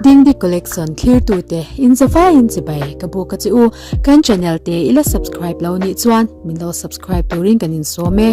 Dingdi Collection thlirtute in zavaiin chibai ka buk a che u. Kan channel te i la subscribe lo nih chuan min lo subscribe turin kan insawm e.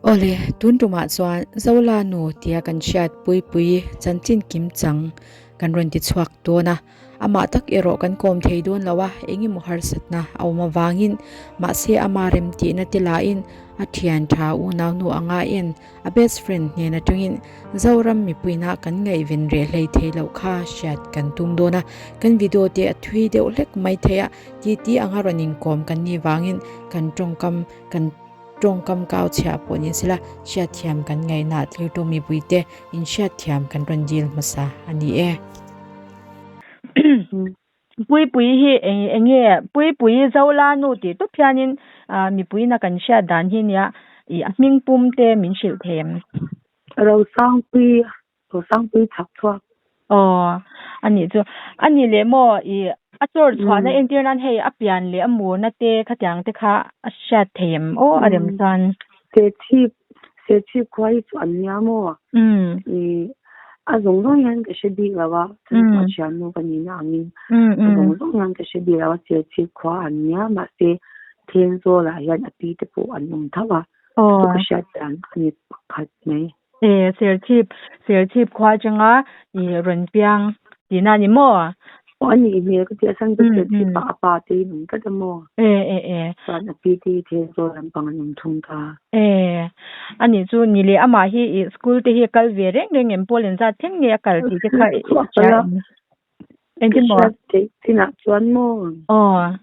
Awle, tun tumah chuan Zola nu tia kan hriat Puipuii chanchin kim chang kan rawn ti chhuak dawn a. Amah tak erawh kan kawm thei dawn lo a, eng emaw harsatna a awm avangin mahse ama remtihna te lahin a thian tha unau nu anga en a best friend hnen atangin Zoram mipuina kan ngaihven reh hlei thei loh kha hriat kan tum dawn a, kan video te a thui deuh hlek mai thei a, titi anga rawn inkawm kan nih vangin kan tawngkam kan tawngkam kau chhiah pawh ni sela hriatthiam kan ngaihna thirtu mipuite inhriatthiam kan rawn dil hmasa a ni e. Puipui hi eng eng nge Puipui Zola nu tih tawp hianin ah mipuiin a kan hriat dan hi nia ih a hming pum te min hrilh thei em? Rosangpui Rosangpui chhak chhuak. Aw a nih chu a nih leh maw ih a chawr chhuahna entir nan hei a pian leh a murna te khatiang te kha a hriat thei em aw a rem chuan. Serchhip Serchhip khua hi chu an nia maw? Ih a zawng zawng hian ka hre bik lo a, chhan chu a thiannu ka nihna angin a zawng zawng hian ka hre bik lo a, Serchhip khua an nia mahse Thenzawl ah hian a pi te pawh an awm tho a, chu ka hriat dan a ni pakhat mai. E Serchhip Serchhip khua atanga ih rawn piang tihna a ni maw? Aw a nih hmel ka ti a, chhan chu Serchhip ah a pa te in awm tlat a maw? E e e. Chuan a pi te hi Thenzawl lampang an awm thung ta. E a nih chu ni leh amah hi ih school te hi a kal ve reng reng em pawl engzat thleng nge a kal tih te kha i hria em? Engtin maw? Ka hriat theih chinah chuan maw? Aw.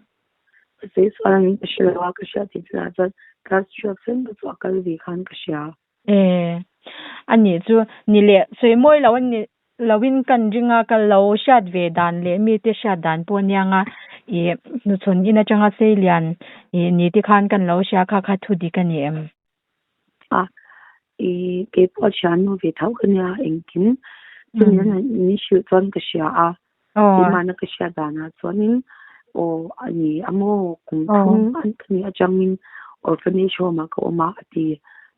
Ka sawi sual angin ka hre lo a, ka hriat theih chinah chuan class 12 thleng te chu a kal ve khan ka hria. E, a nih chu ni leh sawi mawi lo a ni loin kan ring a, ka lo hriat ve dan leh mite hriat dan pawh a niang a, ih hnuchhawn in atanga seilian ih ni te khan kan lo hria kha kha thu dik a ni em? A, ih keipawh a thiannu ve tho ka nia engkim chumi an min hrilh chuan ka hria a, keimahna ka hriat danah chuanin aw a ni a maw kum thum an ka nih atangin orphanage home ah ka awm a a ti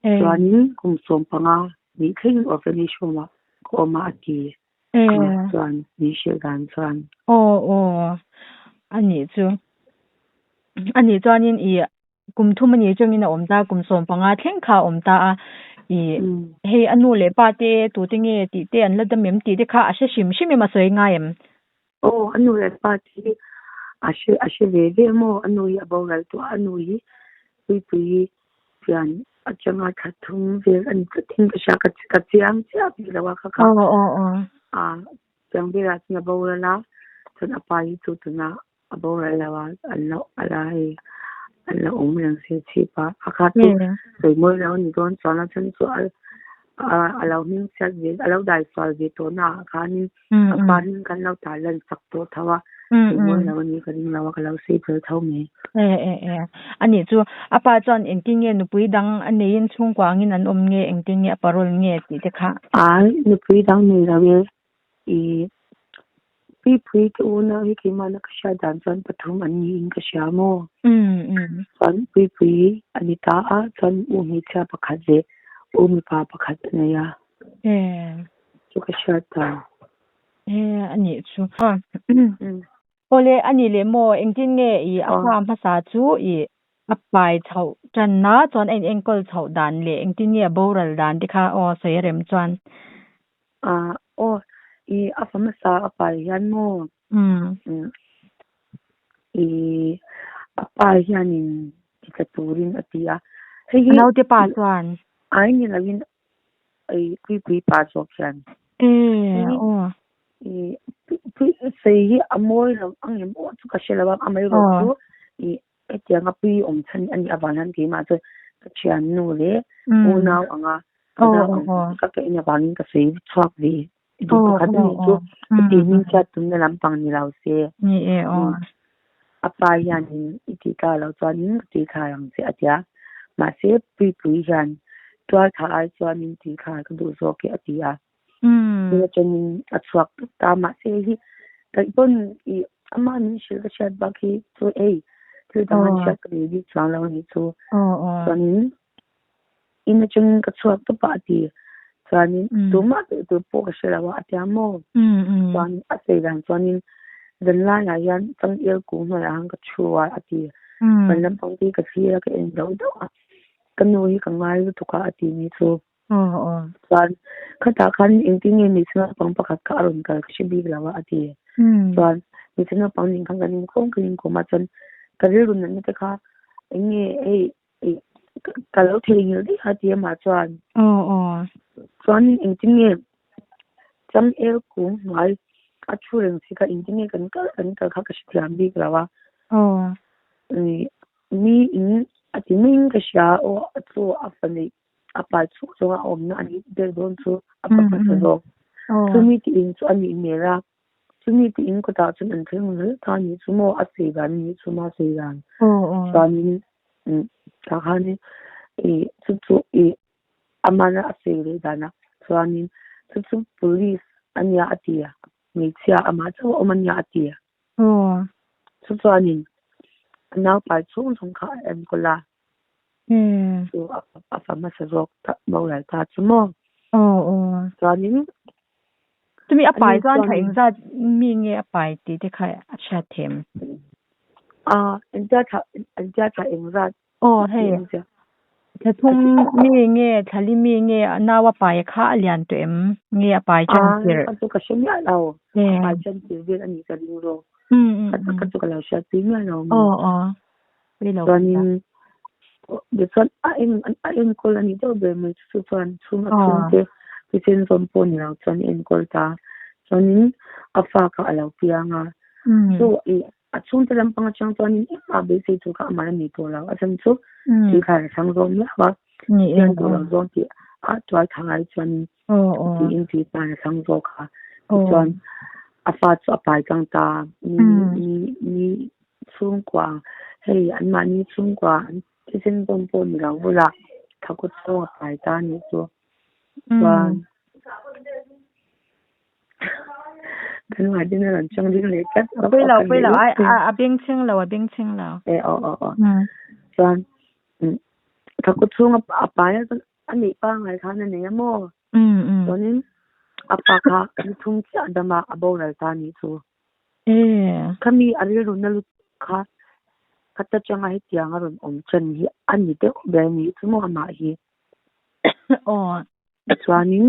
chuanin kum 15 nih thlengin orphanage home ah ka awm a a ti chuan min hrilh dan chuan. Aw aw a nih chu a nih chuanin ih Kum thum a nih atangin a awm ta, kum 15 thleng kha a awm ta a. Ih, hei a nu leh pa te tute nge tih te an la dam em tih te kha a hre hrim hrim em a sawi ngai em? Aw, a nu leh pa te hi a hre a hre ve ve maw? A nu hi a boral tawh a, a nu hi Puipui hi pian atanga thla thum vel a ni tlat in ka hria, ka ka chiang chiah bik lo a kha kha. Aw aw aw. A piang velah chuan a boral a, chuan a pa hi chu tunah a boral lo a, an lo a la hei an lo awm reng se chhip a, a kha chu sawi mawi lo a ni dawn chuan a chhan chu a a lo hming chhiat ve a lo dai sual ve tawh na ah khanin a pa hming kan lo tar lan sak tawh tho a, sawi mawi lo a ni ka ring lo a ka lo sawi tel tho mai. E e e a nih chu a pa chuan engtin nge nupui dang a neiin chhungkua angin an awm nge engtin nge a parol nge tih te kha. Ai nupui dang nei lo e Ih, Puipui te unau hi keimahna ka hriat dan chuan pathum an niin ka hria maw? Chuan Puipui a ni ta a, chuan u hmeichhia pakhat leh u mipa pakhat a nei a. Chu ka hriat dan. E, a nih chu. Awle, a nih leh maw, engtin nge ih a fa hmasa chu ih a pai chhoh tanna chuan a inenkawl chhoh dan leh engtin nge a boral dan te kha aw sawi rem chuan. Ah aw i a fa hmasa a pai hian maw i a pa hianin ti tla turin a ti a hei hi Naute pa chuan ai ni loin i puipui pa zawk hian e aw i pui sei hi a mawi lo ang em aw chu ka hre lo a amaherawh chu i Hetianga pui awm chhan a nih avang hian keimah chuan ka thiannu leh unau anga ka nau ang ka ka en avangin ka sawi chhuak ve duh pakhat a nih chu ka tih hming chhiat tumna lampang ni lo se. A pa hianin i tih ta loh chuanin ka tih thla ang che a ti a, mahse puipui hian tual thah ai chuanin tih thla ka duh zawk e a ti a. Tun atangin a chhuak tawp ta mahse hi kaih pawn ih amah min hrilh ka hriat bak hi chu ei thil dang an hriat ka nei bik chuang lo a nih chu chuanin in atangin ka chhuak tawp a a ti. Chuanin tumah tih tur pawh ka hre lo a, a tia maw? Chuan a sawi dan chuanin zanlaiah hian changel kung hnuaiah khan ka thu a, a ti. Van lampang te hi ka thlir a, ka en deuh deuh a, ka nu hi ka ngai lutuk a, a ti ni chu. Chuan khatah khan engtin nge hmeichhe naupang pakhat kha a rawn kal ka hre bik lo a, a ti. Chuan hmeichhe naupang nen khan kan inkawm kan inkawm a, chuan ka rilru natna te kha eng nge hei ka lo theihnghilh daih a ti amah chuan. Chuan engtin nge changel kung hnuai a thu reng si kha engtin nge kan kal kan kal kha ka hrethiam bik lo a. Mi in a ti maiin ka hria aw a chu a fa neih a pai chhuk zawnga a awmna a nih ber dawn chu a fa hmasa zawk. Chumi tih in chu a nih hmel a, chumi tih in kawtah chuan an thleng zel ta a nih chu maw a sawi dan a nih chu maw a sawi dan. Chuanin tah khanin ih chu chu ih amana a sawi leh danah chuanin chu chu police a nia a ti a, hmeichhia amah chauh a awm a nia a ti a. Chu chuanin a naupai chhung zawng kha a enkawl a. Chu a fa hmasa zawk tak boral ta chu maw? Chuanin Chumi a pai chuan thla engzat mi nge a pai tih te kha a hriat them. A engtia thla engtia thla engzat Aw hei thla thum mi nge thla li mi nge a nau a pai kha a lian tawh em nge a pai tan tirh. A chu ka hre miah lo a pai tan tirh vel a nih ka ring zawk. Ka chu ka lo hriat pui miah lo. Aw aw. Chuanin tichuan a en a enkawl a nih deuh ber mai chu chuan chhung a chhung te thisen zawm pawh ni lo chuan a enkawl ta chuanin a fa kha a lo piang a chu ih a chhungte lampang atang chuanin engmah beisei tur kha amah a ni tawh lo a chhan chu tih thla a chhang zawm miau a pian duh lo zawng tih a tual tha ai chuanin tiin tih tan a thlang zawk a tichuan a fa chu a pai tlang ta ni ni ni chhungkua hei anmahni chhungkua an thisen zawm pawh ni lo bulah thla kut chhung a pai ta a nih chu chuan kan mahni a rawn chang ding leh tlat pui lo pui lo ai a bengchheng lo a bengchheng lo e aw aw aw chuan thla kut chhung a pai a chuan A neih pangngai khan a nei a maw? Chuanin a pa kha ni thum chiah dama a boral ta a nih chu. Khami a rilru na lutuk kha khata atanga hetiang a rawn awm ṭan hi a ni deuh ber a nih chu maw amah hi. Chuanin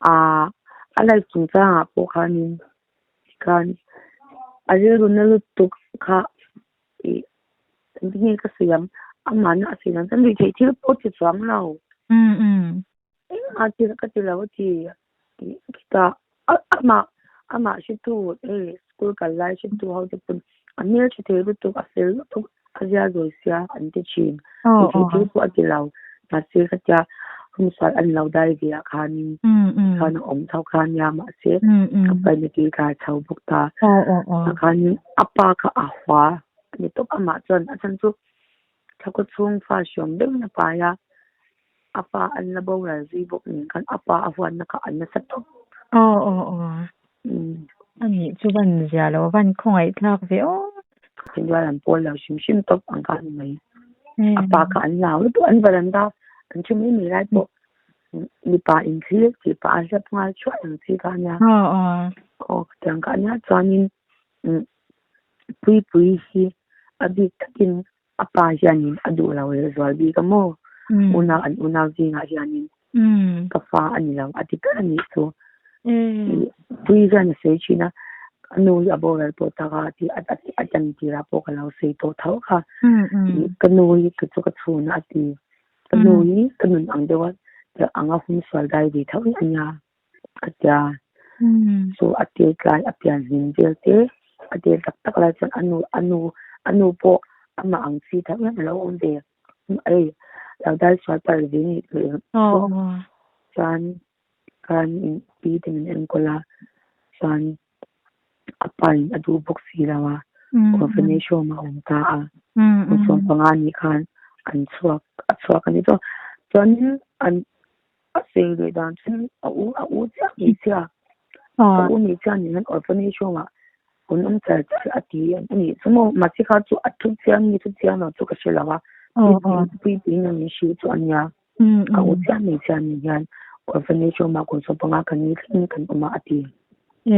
aa a life chungchangah pawh khanin tikhan a rilru na lutuk kha ih engtin nge ka sawi ang amahna a sawi dan chuan ruihtheih thil pawh ti chuang lo engmah ti ka ti lo a ti ih khitah amah amah hretu hei school kal lai hretu ho te pawn a hmeltha thei lutuk a fel lutuk a zia zawi sia an ti thin ruihtheih thil pawh a ti lo mahse khatia humsual an lo dai ve ah khanin khan a awm chho kha ania mahse a paina tih tla chho bawk ta tah khanin a pa kha a hua a ni tawp amah chuan a chhan chu thla khaw chhung fa hriam deuhin a pai a a pa an la boral zui bawk nen khan a pa a huatna kha a nasa tawp. Anih chu van zia lo van khawngaih thlak ve aw. Thinlai an pawl lo hrim hrim tawp ang kha a ni mai. A pa kha an hlau lutuk an varanda an thu mai mai lai pawh mipa inthlir tih pah a hlep nghal thuai ang chi kha a nia. Aw khatiang kha a nia chuanin Puipui hi a bik takin a pa hianin a duh lo lehzual bik a maw? Unau an unau zingah hianin ka fa a ni lo a ti ber a nih chu. Pui hian a sawi thin a, a nu hi a boral pawh tak a tih a tan tirah pawh ka lo sawi tawh tho kha. Ka nu hi ka chu ka chhun a ti. Ka nu hi ka nun ang deuh a anga humsual dai ve tho hi a nia. A tia chu a tir tlai a pian hlim vel te a tir tak tak lai chuan a nu a nu a nu pawh amah ang chi tho hian a lo awm ve ei lo dai sual palh ve nih chu chuan khan in pi te min enkawl a chuan a pa in a duh bawk si lo a orphanage home a awm ta a kum 15 nih khan an chhuak a chhuak a ni chuan chuanin an A sawi leh dan chu a u a u chiah hmeichhia a u hmeichhia nen hian orphanage home ah an awm char char a ti a nih chu maw mahse kha chu a thu chiang nge thu chiang lo chu ka hre lo a puipui puipui in a min hrilh chu a nia a u chiah hmeichhia nen hian Orphanage home ah kum 15 kan ni thlengin kan awm a a ti. E,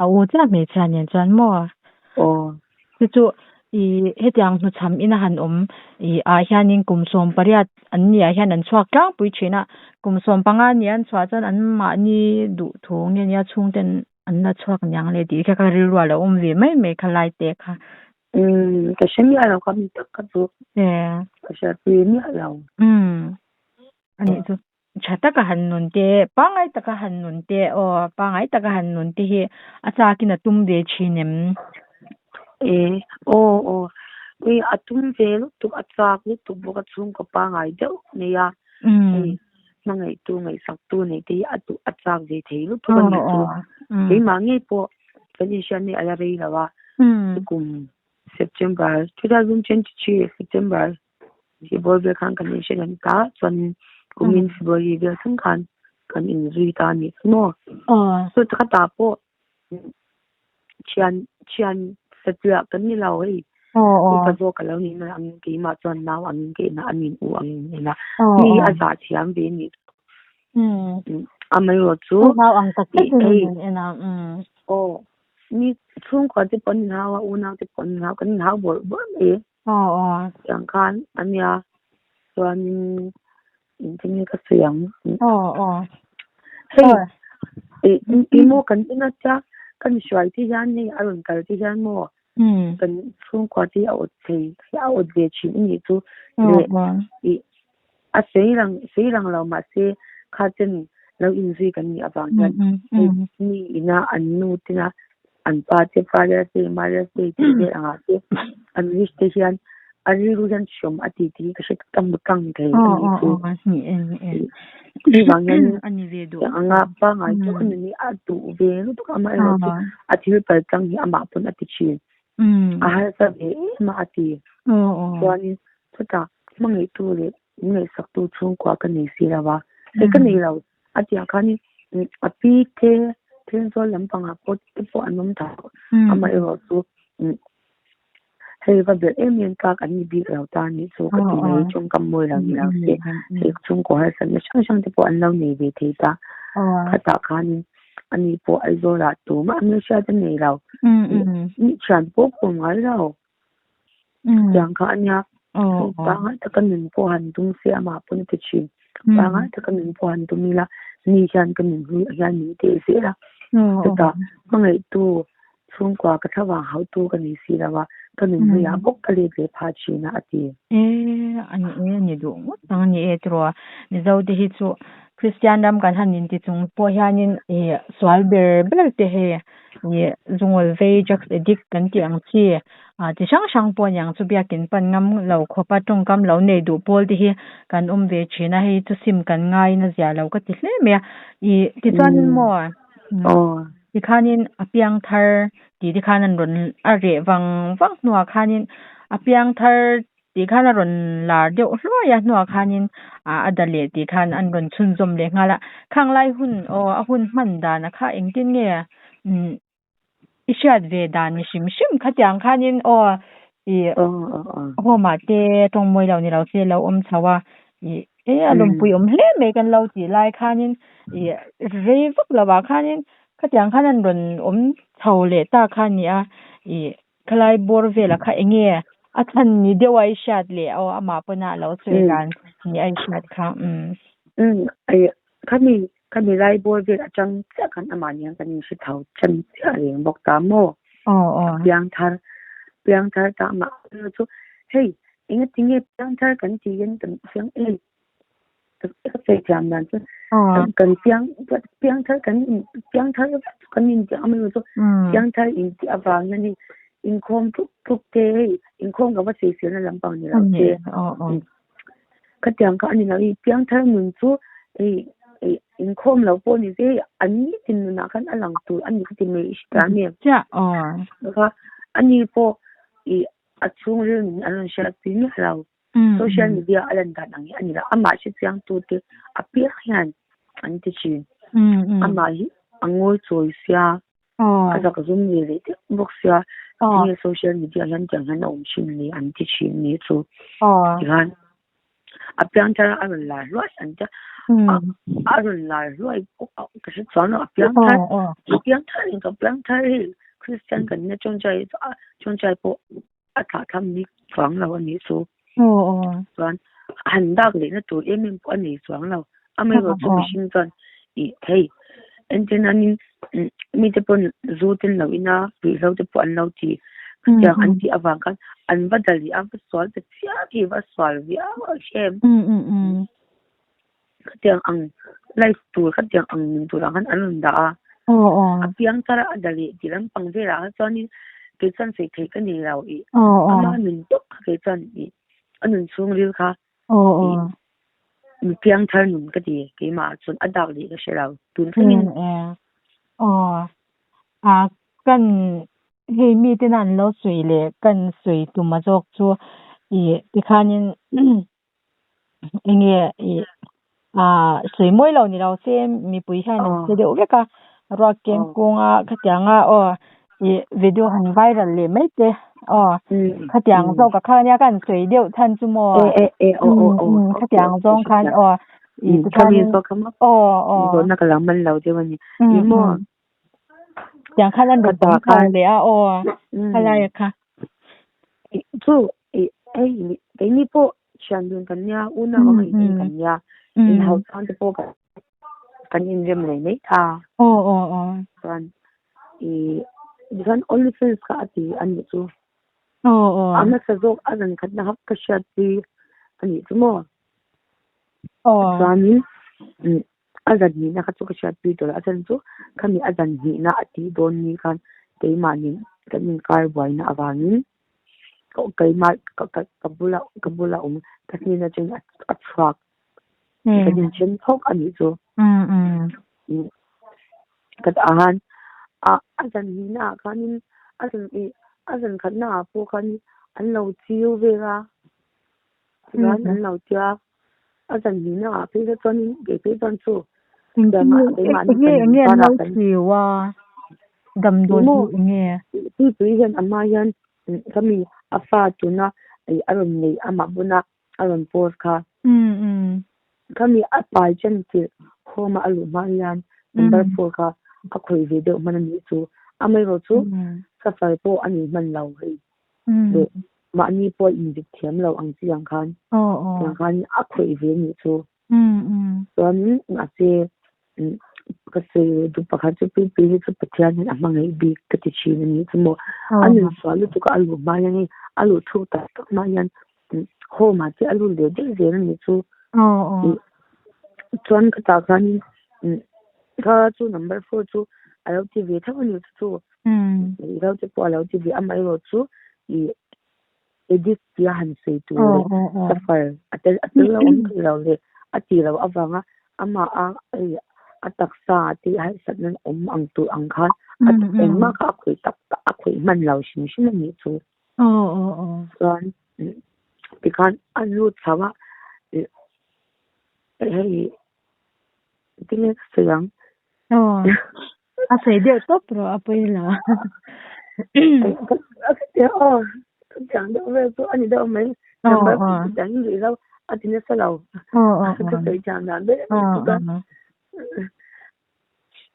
a u chiah hmeichhia nen chuan maw? Aw. Chu chu i hetiang hnuchham ina han awm i ah hianin kum 18 an nih ah hian an chhuak tlangpui thin a, kum 15 nih an chhuah chuan an mahni duh thu nge nia chhungten an la chhuak niang le tih kha ka rilru a lo awm ve mai mai kha lai te kha. Umm ka hre miah lo kha mi tak kha chu. E. Ka hriatpui miah lo. Umm anih chu tha taka han nun te pangngai taka han nun te aw pangngai taka han nun te hi a chakin a tum ve thin em? E aw aw ui a tum ve lutuk a chak lutuk bawk a chhungkaw pangngai deuh nei a hei hmangaihtu ngaihsaktu nei te hi a duh a chak ve thei lutuk a nih chu keimah ngei pawh kan inhriat nei a la rei lo a kum September 2023 September Hi bawr vel khan kan inhre reng ta chuanin kumin February vel thleng khan kan inzui ta a nih chu maw. Chu khatah pawh thian thian satliah kan ni lo hei upa zawk a lo nih na angin keimah chuan nau angin ka en a a nin u angin en a mi a zah thiam ve a nih chu. Amaherawhchu chu Unau ang tak takin hei an en a. Aw mi chhungkua te pawh an inhau a unau te pawh an inhau kan inhau bawrh bawrh mai. Aw aw. Tiang khan a nia chuanin engtin nge ka sawi ang. Aw aw. Hei i maw kan ina tia kan hruai te hian hei a rawn kal te hian maw kan chhungkua te hi a awt thei a awt ve thin a nih chu leh i a sawi lang sawi lang lo mahse kha chen lo inzui kan nih avang hian hei mi ina an nu tena an pa te Father's Day, Mother's Day tih vel angah te an wish te hian a rilru hian hrawm a ti tih hi ka hre ka hmu tlang thei a nih chu. Hei vang hian anga pangngai deuh a ni hi a duh ve lutuk a amaherawh chu a thil pal tlang hi amah pawn a ti thin. A harsa ve em a a ti. Chuanin chutah hmangaihtu leh min ngaihsaktu chhungkua ka nei si lo a, hei ka nei lo A tihah khanin a pi te Thenzawl lampangah pawh te pawh an awm tho. Amaherawh chu hei va belh em em tlak an ni bik lo ta anih chu ka ti mai tawngkam mawi lo ni lo se hei chhungkaw harsatna hrang hrang te pawh an lo nei ve thei ta. Khatah khanin ani pawh Aizawlah tumah an hriat a nei lo. Ni thian pawh kawm ngai lo. Tiang kha a nia pangngai taka nun pawh han tum se amah pawn a ti thin. Pangngai taka nun pawh han tum ila mi hian ka nun hi hian min teh zel a. Chutah hmangaihtu chhungkua ka thlavang hauhtu ka ni si lo a, ka nun hnuiah bawk ka let ve phah thin a a ti. E a ni e, a ni duh ngawt ang a ni e tiraw. Mizo te hi chu Kristian ram kan han inti chung pawh hianin sual ber ber te hei Ih zungawl vei drugs addict kan tih ang chi ah chi hrang hrang pawh aniang chu biakin pan ngam lo khawpa tawngkam lo nei duh pawl te hi kan awm ve thin a hei chu sim kan ngaiin a zia lo ka ti hle mai a ih tichuanin maw tikhanin a piang thar tih te khan an rawn a reh vang vang hnuah khanin a piang thar Tih khan a rawn lar deuh hluai a, hnuah khanin a da leh tih khan an rawn chhunzawm leh nghal a. Khang lai hun aw a hun hman dan a kha engtin nge i hriat ve dan ni hrim hrim khatiang khanin aw i home ah te tawng mawi lo ni lo se lo awm chho a i e a lawmpui awm hle mai kan lo tih lai khanin i rei vak lo ah khanin khatiang khan an rawn awm chho leh ta kha a ni a i Khalai bawr velah kha eng nge a chhan ni deuh a i hriat leh aw amah pawn a lo sawi dan ni a i hriat kha umm. Umm ai khami khami lai bawr vel atang chiah khan amah nen kan inhre tho chan chiah reng bawk ta maw? Aw aw. Piangthar piangthar ta amah chu hei engatinge piangthar kan tih hian kan chiang em? Ka sawi thiam dan chu kan piang piang thar kan in piang thar kan in tih ang mai chu piang thar in tih avang hian hei inkhawm tluk tluk te hei inkhawm ka va sawi selna lampang ni lo te khatiang kha a ni lo hei piang thar nun chu hei inkhawm lo pawh ni se hei an nitin nunah khan a lang tur a ni ka ti mai i hre ta nia kha ani pawh ih a chhungril nun an rawn hriat pui miah lo. Social media a lan dan ang hi a ni lo. Amah hre chiang tu te apiang hian an ti thin. Amah hi a ngawi chawi sia, a zak zum ve leh deuh bawk sia, tinge social media hian tiang hian a awm thin ni an ti thin ni chu. Tikhan a piang thar a rawn lar hluai an tia. A a rawn lar hluai pawh a ka hre chuang lo a piang thar a piang thar in ka piang thar hi Christian kan nia tawngtai a tawngtai pawh a thlah tham bik chuang lo a nih chu. Chuan han dak leh na tur em em pawh a nei chuang lo. Amaherawhchu chu mihring chuan ih hei entir nanin mite pawn zu te an lo in a ruihhlo te pawh an lo ti khatiang an tih avang khan an va dal leh a va sual ta chiah khi va sual viau a hrem. Khatiang ang life tur khatiang ang nun tur ang khan an rawn dah a. A piang thar a dal leh tih lampang velah kha chuanin kei chuan sawi theih ka nei lo ih ama nun tawp kha kei chuan ih a nun chhungril kha ih mi piang thar nun ka ti keimah ah chuan a dak leh ka hre lo tun thlengin. Kan hei mite na an lo sawi leh kan sawi tum a zawk chu ih tikhanin enge ih ah sawi mawi lo ni lo se mipui hian an hre deuh vek a ruak keng kunga khatianga aw ih video han viral leh mai te aw khatiang zawk a kha ania ka han sawi deuh chhan chu maw khatiang zawng khan aw ih tikhanin aw aw tiang khan an rawn awm chho leh a aw khalai a kha. Chu ih hei keini pawh thian dun kan nia unau anga in en kan nia inhauh chuan te pawh kan inrem leh mai ta. Aw aw aw. Chuan ih tikhan only fans kha a ti a nih chu. Aw aw. A hmasa zawk a zan khatna kha ka hriatpui a nih chu maw. Aw. Chuanin A zan hnihna kha chu ka hriatpui tawh lo, a chhan chu khami a zan hnihna a tih dawn ni khan keimahni kan inkar buaina avangin keimah ka bula ka bula awm ka hnen atangin a chhuak kan inthen phawk a nih chu. Ka tah khan a zan hnihna ah khanin a zan ih a zan khatna ah pawh khan an lo chiu vel a, tichuan an lo tia. A zan hnihna ah phei kha chuanin kei phei chuan chu Enge enge an lo chiu a damdawi hi enge? Puipui hian a hma hian khami a fa tuna a rawn neih amah buna a rawn post kha khami a pai chen tirh home a a luh hma hian number 4 kha a khawih ve deuh hman a nih chu amaherawhchu suffer pawh a nih hman lo hei. Leh mahni pawh inzit thiam lo ang chi ang khan tiang khan a khawih ve nih chu. Chuanin mahse ka sawi duh pakhat chu Puipui hi chu Pathian hian a hmangaih bik ka ti thin a nih chu maw. A nun sual lutuk a a luh hma hian hei a luh thuk tak tak hma hian home ah te a lut leh daih zel a nih chu. Chuan ka tah khanin kha chu number 4 chu a lo ti ve tho a nih chu chu. Ruihhlo te pawh a lo ti ve amaherawhchu ih edit tia han sawi tur leh suffer a tel a tel lo awm thei lo leh a ti lo avanga amah a hei a taksa te harsat nan awm ang tur ang khan a engmah kha a khawih tak tak a khawih hman lo hrim hrim a nih chu. Chuan tikhan a lut chho a hei tinge ka sawi ang. A sawi deuh tawp rawh a pawi lo. A khatiang aw khatiang deuh vel chu a ni deuh mai. Number khatiang in rih lo a ti nasa lo. Ka sawi thiam dan ber a nih chu ka.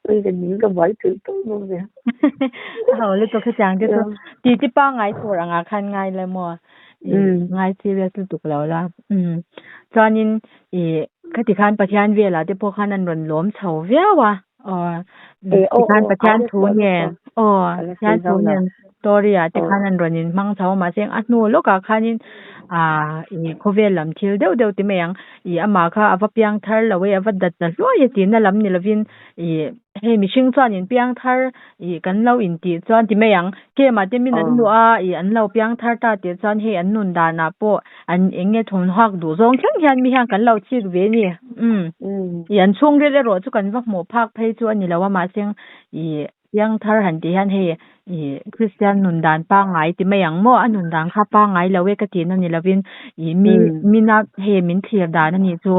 Ui ka ning ka buai thei tawp bawk nia. A ho lutuk khatiang te chu ti ti pangngai tur angah khan ngai la maw. Ngai serious lutuk lo la. Chuanin ih khati khan Pathian velah te pawh khan an rawn lawm chho viau a. Aw tikhan Pathian thu nen aw Pathian thu nen story ah te khan an rawn in hmang chho a mahse a hnu lawkah khanin ah ih khawvel lam thil deuh deuh ti mai ang ih amah kha a va piang thar lo e a va dat ta hluai e tihna lam ni lovin ih hei mihring chuan in piang thar ih kan lo intih chuan ti mai ang camp ah te min an luh a ih an lo piang thar ta tih chuan hei an nun danah pawh an eng nge thawmhawk duh zawng thleng hian mi hian kan lo chik ve a ni. Umm. Ih an chhungril erawh chu kan va hmuh phak phei chu a ni lo a mahse ih piang thar han tih hian hei ih Kristian nun dan pangngai ti mai ang maw a nun dan kha pangngai lo e ka tihna ni lovin ih mi mina hei min thlir dan a nih chu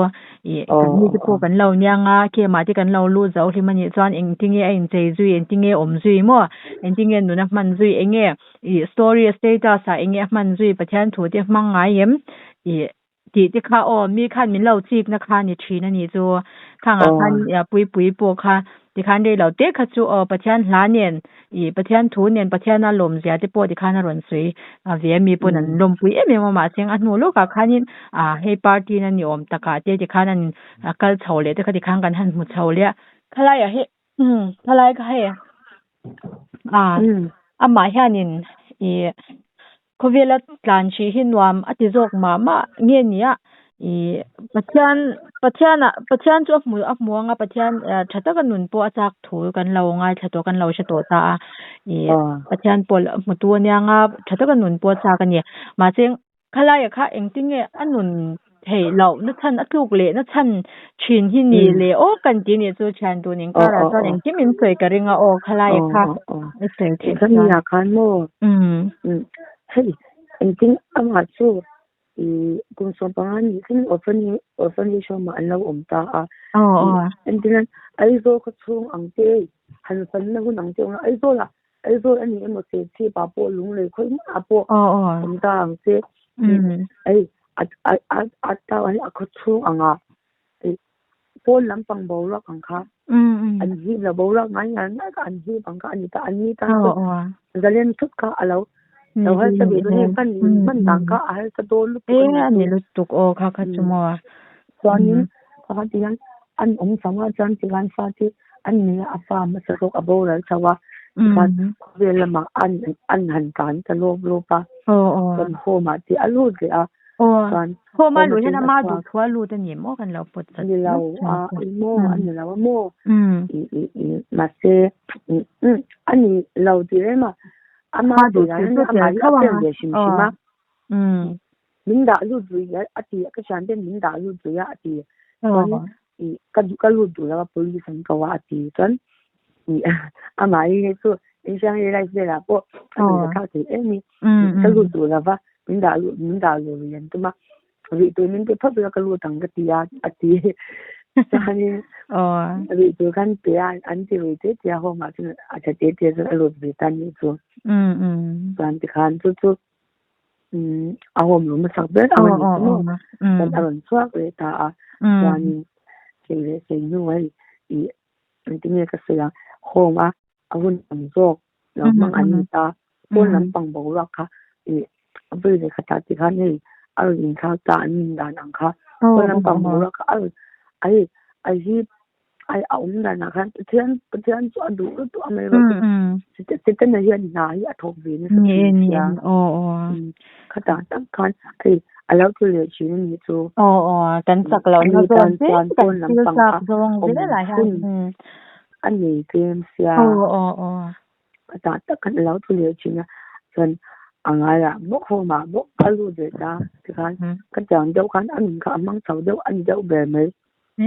ih kan mi te pawh kan lo niang a camp ah te kan lo lut zo hlim a nih chuan engtinge a inchei zui engtinge a awm zui maw engtinge nun a hman zui enge. Ih story a status ah enge a hman zui Pathian thu te hmang ngai em? Ih Tih te kha aw mi khan min lo chik na kha ni thin a nih chu. Khangah khan Puipui pawh kha tikhan rei lo te kha chu aw Pathian hla nen ih Pathian thu nen Pathiana lawmzia te pawh tikhan a rawn sawi ve a mi pawn an lawmpui em em a mahse a hnu lawkah khanin ah hei party na ni awm takah te tikhan an kal chho leh te kha tikhan kan han hmu chho leh a khalaiah hi Khalai kha hei ah amah hianin ih khawvela tlan hrih hi nuam a ti zawk mah mah nge ni a ih Pathian Pathianah Pathian chu a hmu a hmu anga Pathian tha taka nun pawh a chak thu kan lo ngaithla tawh kan lo hre tawh ta a ih Pathian pawh a hmu tu ania nga tha taka nun pawh a chak a ni mahse Khalaia kha engtinge a nun theih loh na chhan a tluk leh na chhan thin hi ni le aw kan ti nih chu thian tun inkarah chuan engkim in sawi ka ring a aw khalaia kha i sawi theih chuan. Khami ah khan maw hei engtin amah chu i kum 15 ni thleng orphanage home ah an lo awm ta a engtin Aizawl khaw chhung ang te han fanna hun ang te awm a Aizawl ah Aizawl a ni emaw Serchhip ah pawh Lunglei khawi hmunah pawh awm ta ang che. Hei a tau a khaw chhung angah pawn lampang boruak ang kha an hip lo boruak ngai ngai ngai kha an hip ang kha a ni ta an ni tan chuan zalen thut kha a lo lo harsa ve dawn hei hman hman dan kha a harsa dawn lutuk a ni a ni lutuk aw kha kha chu maw chuanin kha tihian an awm chho a chuan tikhan fate An ni a fa hmasa zawk a boral chho a, tikhan khawvel lamah an an han tlan ta lawp lawp a, chuan home ah te a lut leh a, chuan home a luh hian ama duh thu a lut a ni maw kan lo pawt chat ni lo a maw a ni lo a maw mahse a ni lo tih rem a ama duh thu chu a tel tho a ve hrim hrim a min dah lut lui a ti ka thian ten min dah lut lui a a ti chuan Ih ka ka lut duh lo a police an ko a a ti chuan ih amah hi hei chu insiang hi life velah pawh a nuih la thlak thei em i ka lut duh lo va min dah luh min dah luh lui an tum a rih tur min pe phawt ula ka lut ang ka ti a a ti chuanin rih tur khan pe a an ti rui te te a home ah chuan a tha te te chuan a lut ve ta nih chu chuan tikhan chu chu a home room hmasak ber ang a ni chu maw chuan a rawn chhuak leh ta a chuanin sei leh sei hnu hei ih engtin nge ka sawi ang home a a hun tam zawk lo hmang an ni ta pawn lampang boruak kha ih a vawi leh khatah ti khan hei a rawn inthlak ta an min dan ang kha pawn lampang boruak kha a rawn a hei a hip a awm danah khan Pathian Pathian chu a duh lutuk a mai erawh chu Setana hian hna hi a thawk ve nasa thin sia khatah tak khan hei a lo tlu leh thin a nih chu kan chak loh na zawn zel kan thil chak zawng zel ah hian a nei tlem sia khatah tak khan a lo tlu leh thin a chuan a ngaiah bawk home ah bawk a lut leh ta tikhan ka tiang deuh khan a nun kha a hmang chho deuh a ni deuh ber mai.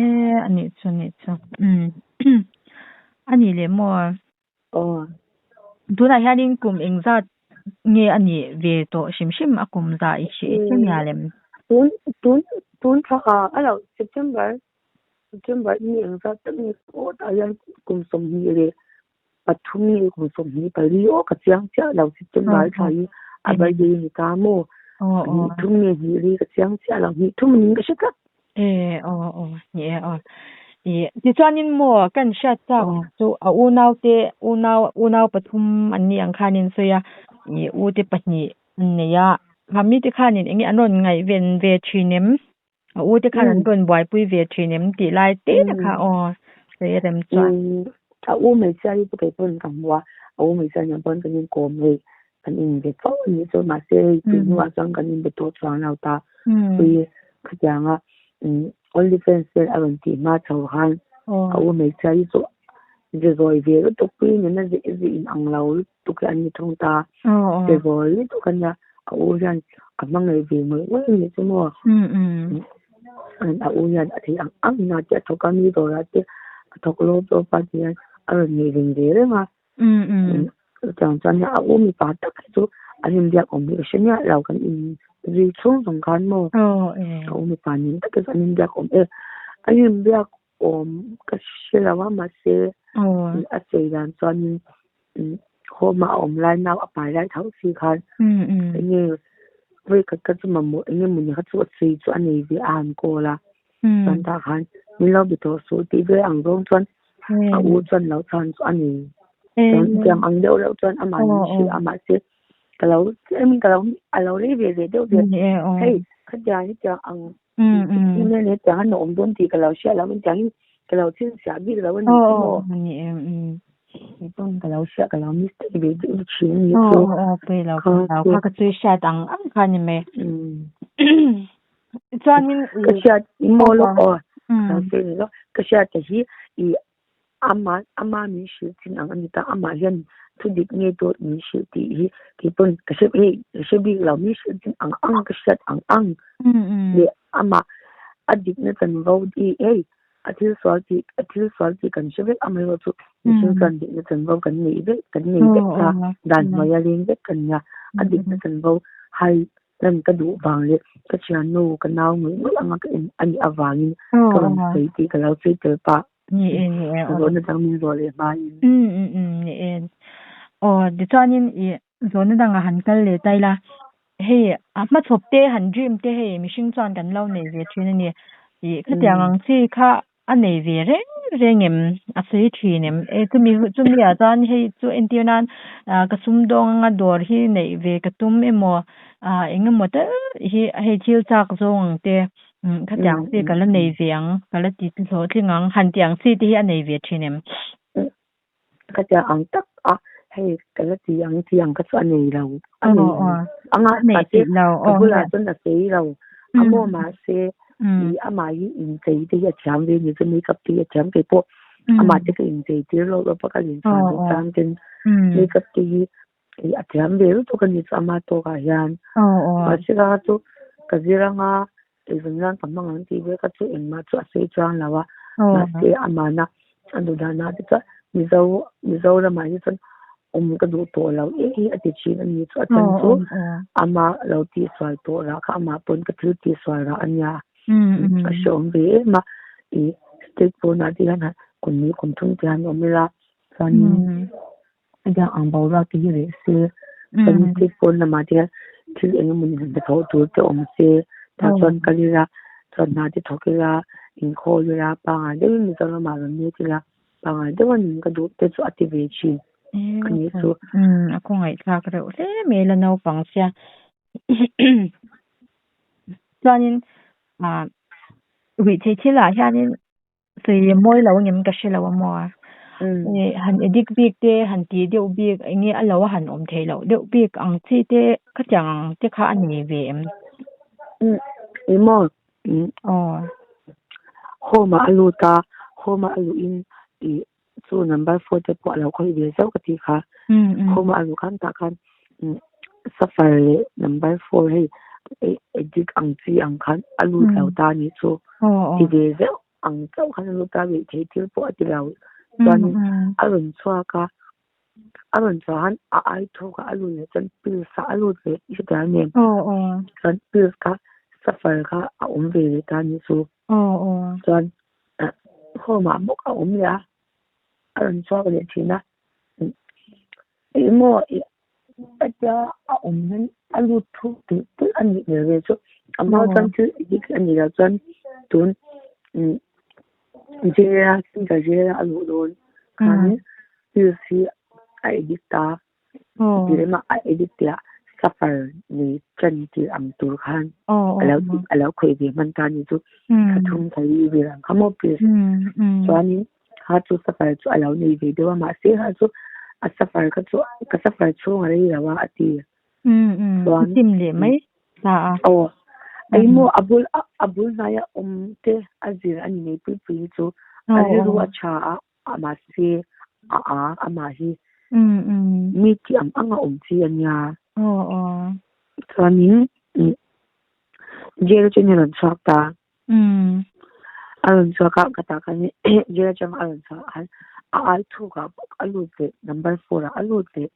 E a nih chu a nih chu umm a nih leh maw? Aw. Tunah hianin kum engzat nge a nih ve tawh hrim hrim a kum zah i hre i hre lem? Tun tun tun thla a lo September September ni engzat tak nge aw tah hian kum 23 nge kum 24 aw ka chiang chiah lo September thla hi a birthday a ni ta maw? Hnih thum nge hnih ri ka chiang chiah lo hnih thum niin ka hre tlat. E aw aw ni e aw. I tichuanin maw kan hriat chak chu a unau te unau unau pathum an ni ang khan in sawi a i u te pahnih an nei a kha mite khanin eng nge an rawn ngaihven ve thin em? A u te khan an rawn buaipui ve thin em tih lai te kha aw sawi a rem chuan. A u hmeichhia hi chu kei pawn ka hmu a, a u hmeichhia nen pawn kan inkawm hei kan inbe fo a nih chu mahse hei tun hnuah chuan kan inbe tawh chuang lo ta. Pui khatianga only fans vel a rawn tih hma chho khan a u hmeichhia hi chu ze zawi ve lutuk pui nena ze ze in ang lo lutuk hi an ni thung ta. Ze zawi lutuk a nia a u hian a hmangaih ve ngawih ngawih a nih chu maw. A u hian a theih ang ang in a te a thawk a mi dawrah te a thawk lawp lawp a ti hian a rawn ngaih ven ve reng a. Chutiang chuan a u mipa tak hi chu an inbiak awm hi ka hre miah lo kan in zui chhung zawng khan maw a u mipa nen tak hi chu an inbiak awm e an inbiak awm ka hre lo a mahse a sawi dan chuanin home ah a awm lai nau a pai lai tho si khan eng nge. Vawi khat kha chu mamawh eng emaw ni kha chu a sawi chu a nei ve a han call a, chuan tah khan min lo be tawh suh tih vel ang zawng chuan a u chuan lo chhan chu a nei. Chuan tiang ang deuh reuh chuan amah min hrilh a mahse ka lo tlem in ka lo a lo rei ve ve deuh ve. Hei khatiang hetiang ang hetiang an awm dawn tih ka lo hriat loh in tiang in ka lo chhinchhiah bik lo a ni chu maw. Kei pawn ka lo hriat ka lo mistake ve deuh thin a ni chu. Aw aw pui lo pui lo kha ka chui hriat ang ang kha ni mai. Chuanin ka hriat i maw lawk aw ka sawi ni lawk ka hriat te hi i ama ama min hrilh chin ang a ni ta amah hian thu dik nge dawt min hrilh tih hi kei pawn ka hre hei ka hre bik lo min hrilh chin ang ang ka hriat ang ang leh amah a dikna chanvo i hei A thil sual tih a thil sual tih kan hre vek amaherawh chu mihring chuan dikna chanvo kan neih vek kan nei vek kha dan hnuaia leng vek kan nia. A dikna chanvo hai lan ka duh vang leh ka thiannu ka nau ngawih ngawih anga ka en a nih avangin ka rawn sawi tih ka lo sawi tel pah. Ni e ni e Ka zawhna dang min zawh leh hmain. Ni e. Aw tichuanin i Zawhna dangah han kal leh ta ila, hei a hmachhawp te han dream te hei mihring chuan kan lo nei ve thin a ni. Ih khatiang ang chi kha a nei ve reng reng em? A sawi thin em? E chumi chumi ah chuan hei chu entir nan ah ka sumdawng anga dawr hi neih ve ka tum emaw ah eng emaw tal hi hei thil chak zawng ang te khatiang chi ka la nei ve ang ka la ti hlawhtling ang han tih ang chi te hi a nei ve thin em? Khatiang ang tak a hei ka la ti ang tih ang kha chu a nei lo a nei ang a mahse ka bulah chuan a sawi lo a maw mahse ih amah hi inchei te hi a thiam ve ni chu makeup te hi a thiam kei pawh amah te ka inchei tir lawk lawk a ka inchhuan duh chang ten makeup te hi Ih a thiam ve lutuk a ni chu ama tawkah hian. Mahse ka chu ka zir anga eizawn nan ka hmang ang tih vel kha chu engmah chu a sawi chuang lo a. Mahse amahna a duh danah te chuan Mizo Mizoramah hi chuan awm ka duh tawh lo em hi a ti thin a ni chu a chhan chu ama lo tihsual tawh rah kha amah pawn ka thil tihsual rah a nia. A hreawm ve em a. Ih state pawnah te hian kum hnih kum thum te hian awm ila chuanin Hetiang ang boruak te hi reh se, chuan state pawn lamah te hian thil eng emaw ni hnathawh tur te awm se, tah chuan kal ila, chuan hna te thawk ila, inkhawl ila, pangngai deuhin Mizoramah rawn let ila, pangngai deuh a nin ka duh te chu a ti ve thin a nih chu. A khawngaihthlak reuh hle mai la naupang sia. Chuanin ah ruihtheih thilah hianin Sawi mawi lo angem ka hre lo a maw? Han edit bik te, han tih deuh bik, eng nge a lo a han awm theih loh deuh bik ang chi te khatiang ang te kha a nei ve em? Eng maw? Home ah a lut a, home ah a luh in ih chu number four te pawh a lo khawih ve zauh ka tih kha. Home ah a luh khan tah khan suffer leh number four hei addict ang chi ang khan a lut lo ta a nih chu. Ti ve zeuh ang chauh khan a lut ta rih thei thil pawh a ti lo. Chuanin a rawn chhuak a, a rawn chhuah khan a ai thawk a a lut leh chuan pills ah a lut leh i hre thiam em? Chuan pills kha suffer kha a awm ve leh ta a nih chu. Chuan home ah bawk a awm leh a, a rawn chhuak leh thin a. Eng maw hetia a awm hian a lut thuk tulh tulh a nih hmel ve chu. A hma chuan thil dik a nih loh chuan tun jail a central jail a a luh dawn khanin pills hi a addict ta. Tih leh mah a addict tih ah suffer nei tan tih ang tur khan a lo a lo khawih ve hman ta a ni chu thla thum thla li vel ang kha maw pills chuanin kha chu suffer chu a lo nei ve deuh a mahse kha chu a suffer kha chu ka suffer chhung a rei lo a a ti chuan aw engmaw a bul a bul hnaia awm te a zir a ni nei pui pui hi chu a rilru a tha a. A mahse a a amah hi mi tih ang ang a awm chi a nia. Chuanin jail atangin a rawn chhuak ta. A rawn chhuak a ka tah khan jail atanga a rawn chhuah khan a ai thuk ah bawk a lut leh number four ah a lut leh.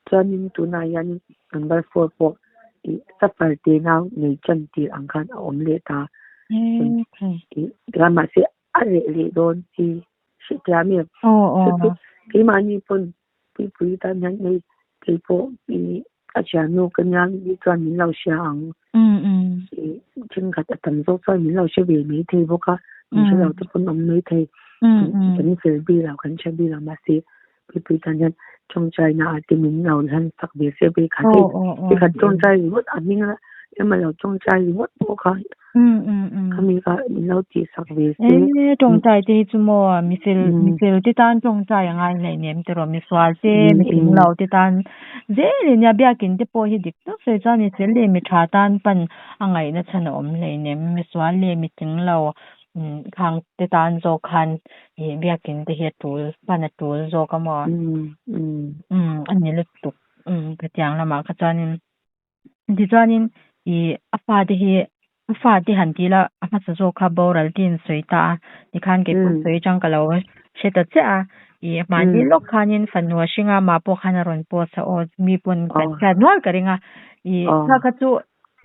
Chuanin tunah hianin number four pawh ih suffer te nau nei tan tir ang khan a awm leh ta. Ih mahse a reh leh dawn hi hriat em? Chu chu keimahni pawn puipui tan hian hei keipawh ih. ka thiannu ka nia mi chuan min lo hria ang. Thenkhat a tam zawk chuan min lo hre ve mai thei bawk a, min hre lo te pawn awm mai thei. Kan fel bil lo, kan hre bil lo mahse mipui tan hian tawngtai na ah te min lo hlan sak ve se ve khat e. Khat tawngtai ringawt a hming a emaw lo tawngtai ringawt pawh kha khami kha min lo tih sak ve se. E tawngtai te hi chu maw mi fel mi fel te tan tawngtai a ngai hleinem tiraw misual te mi tling lo te tan Zelin nia biakin te pawh hi dik tak sawi chuan mi fel leh mi tha tan pan a ngaihna chhan a awm hleinem. Misual leh mi tling lo khang te tan zawk khan ih biakin te hi a tul pan a tul zawk a maw? Umm a ni lutuk umm khatiang lamah kha chuanin tichuanin ih a fate hi A fate han ti ila a hmasa zawk kha boral te in sawi ta a, tikhan kei pawh sawi atang ka lo hre ta chiah a, ih mahni lawk khanin fanu a hring a, mah pawh khan a rawn post a aw mi pawn kan hriat nual ka ring a, ih kha kha chu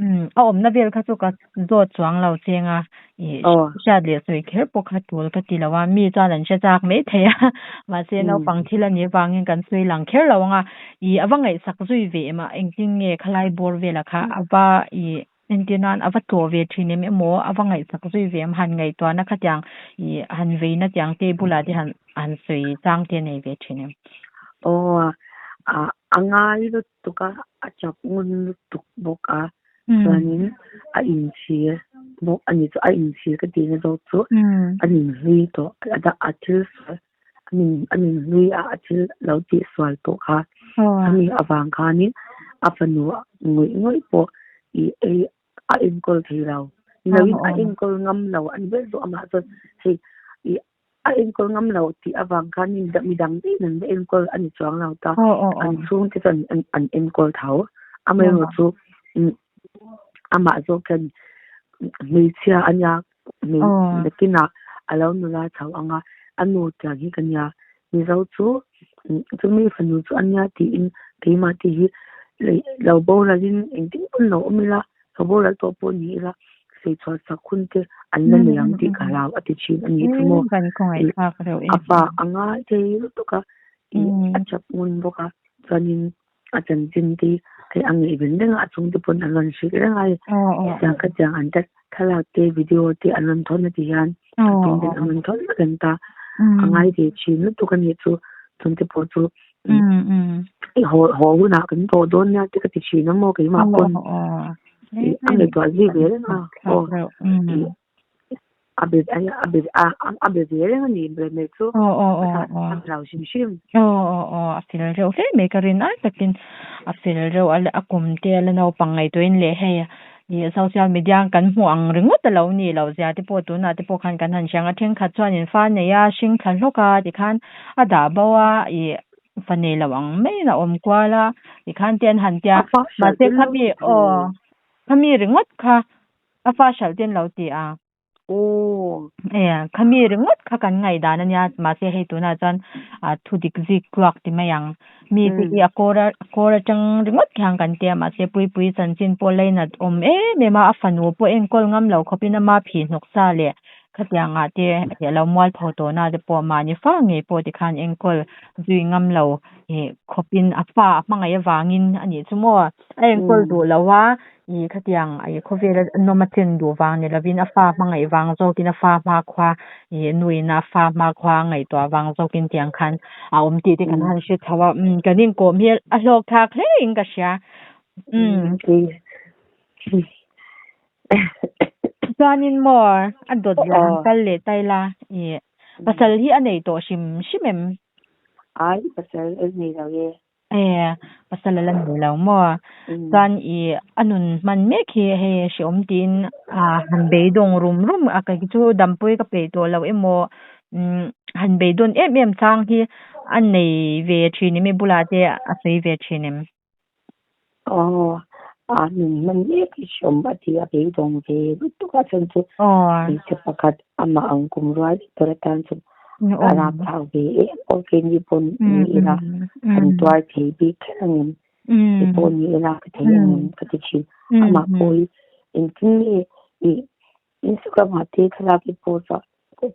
umm a awmna vel kha chu ka zawt chuang lo cheng a, ih hriat leh sawi kher pawh kha tul ka ti lo a, mi chuan an hre chak mai thei a, mahse naupang thil a nih vangin kan sawi lang kher lo ang a, ih a va ngaihsak zui ve em a, engtin nge khalai bawr velah kha a va ih Entir nan a va tlawh ve thin em emaw, a va ngaihsak zui ve em, han ngaihtuahna khatiang ih han veina tiang te bulah te han han sawi chang te a nei ve thin em? Aw, a ngai lutuk a, a chak ngun lutuk bawk a, chuanin a inchhir bawk a ni chu, a inchhir ka tihna zawk chu a ninhlui tawh, a thil sawi a ninhlui a, a thil lo tihsual pawh kha khami avang khanin a fanu ngawih ngawih pawh ih ei a enkawl thei lo. Ni loin a enkawl ngam lo a ni ber zawk amah chuan hei ih a enkawl ngam lo tih avang khanin midang daih an va enkawl a ni chuang lo ta. An chhungte chuan an enkawl tho. Amaherawhchu amah zawk hian hmeichhia a nia Nakinah a lo nula chho ang a, a nu tiang hi ka nia. Mizo chu chumi fanu chu a nia tiin keimah te hi lo boralin engtin pawn lo awm ila, lo boral tawh pawh ni ila sawichhuah sak hun te an la nei ang tih ka hlau a ti thin a nih chu maw. A fa a ngai thei lutuk a, a chap ngun bawk a, chuanin A chanchin te hei a ngaihven reng a, a chhungte pawn an rawn hrilh reng a hei hetiang khatiang an ta thlalak te video te an rawn thawn a ti hian a chhungten an rawn thawn vek an ta a ngai ve thin lutuk a nih chu chhungte pawh chu i haw haw hunah kan tawh dawn nia te ka ti thin a maw keimah pawn a ngaihtuah zui ve reng a aw A be a be a a be ve reng a ni ber mai chu. Aw aw aw aw. A hlau hrim hrim. Aw aw aw a fel reuh hle mai ka rin ai takin a fel reuh a a kum te a la naupang ngaihtuahin leh hei ih social media kan hmuh ang ringawt a lo ni lo zia te pawh tunah te pawh khan kan han hria ang a thenkhat chuan in fa nei a hring thla hlawk a tikhan a dah bo a ih fa nei lo ang maiin a awm kual a tikhan te an han tia mahse khami aw khami ringawt kha A fa hralh te an lo ti a. Aw. E, khami ringawt kha kan ngaihdan a nia, mahse hei tunah chuan a thu dik zik tluak ti mai ang. Mi te hi a kawr a kawr atang ringawt khian kan ti a, mahse Puipui chanchin pawh lainat awm em em a, a fanu pawh enkawl ngam lo khawpin ama phih hnawk sa leh khatiangah te a lo mualpho tawhna te pawh mahni fa ngei pawh tikhan enkawl zui ngam lo khawpin a fa a hmangaih avangin a nih chu maw. A enkawl duh lo a, ih khatiang ih khawvela nawm a chen duh vang ni lovin a fa hmangaih vang zawkin a fa hmakhua ih nuin a fa hmakhua a ngaihtuah vang zawkin tiang khan a awm tih te kan han hre chho a, umm kan inkawm hi a hlawk thlak hle in ka hria. Umm. Chuanin maw a dawt lah han kal leh ta ila ih pasal hi a nei tawh hrim hrim em? Ai pasal a nei lo e. E, pasal a la nei lo maw? Chuan i a nun hman mek hi hei hreawm tiin a han beidawng rum rum a, kei chu dampui ka peih tawh lo emaw umm han beidawn em em chang hi a nei ve thin em i bulah te a sawi ve thin em? Aw, a nun hman mek hi hreawm a ti a beidawng ve lutuk a chhan chu hmeichhe pakhat amah ang kum rual tur atan chuan A rapthlak ve em aw keini pawh ni ila kan tuar thei bik kher ang em ti pawh ni ila ka thei ang em ka ti thin. Amah pawh hi engtin nge i Instagram ah te thlalak i post a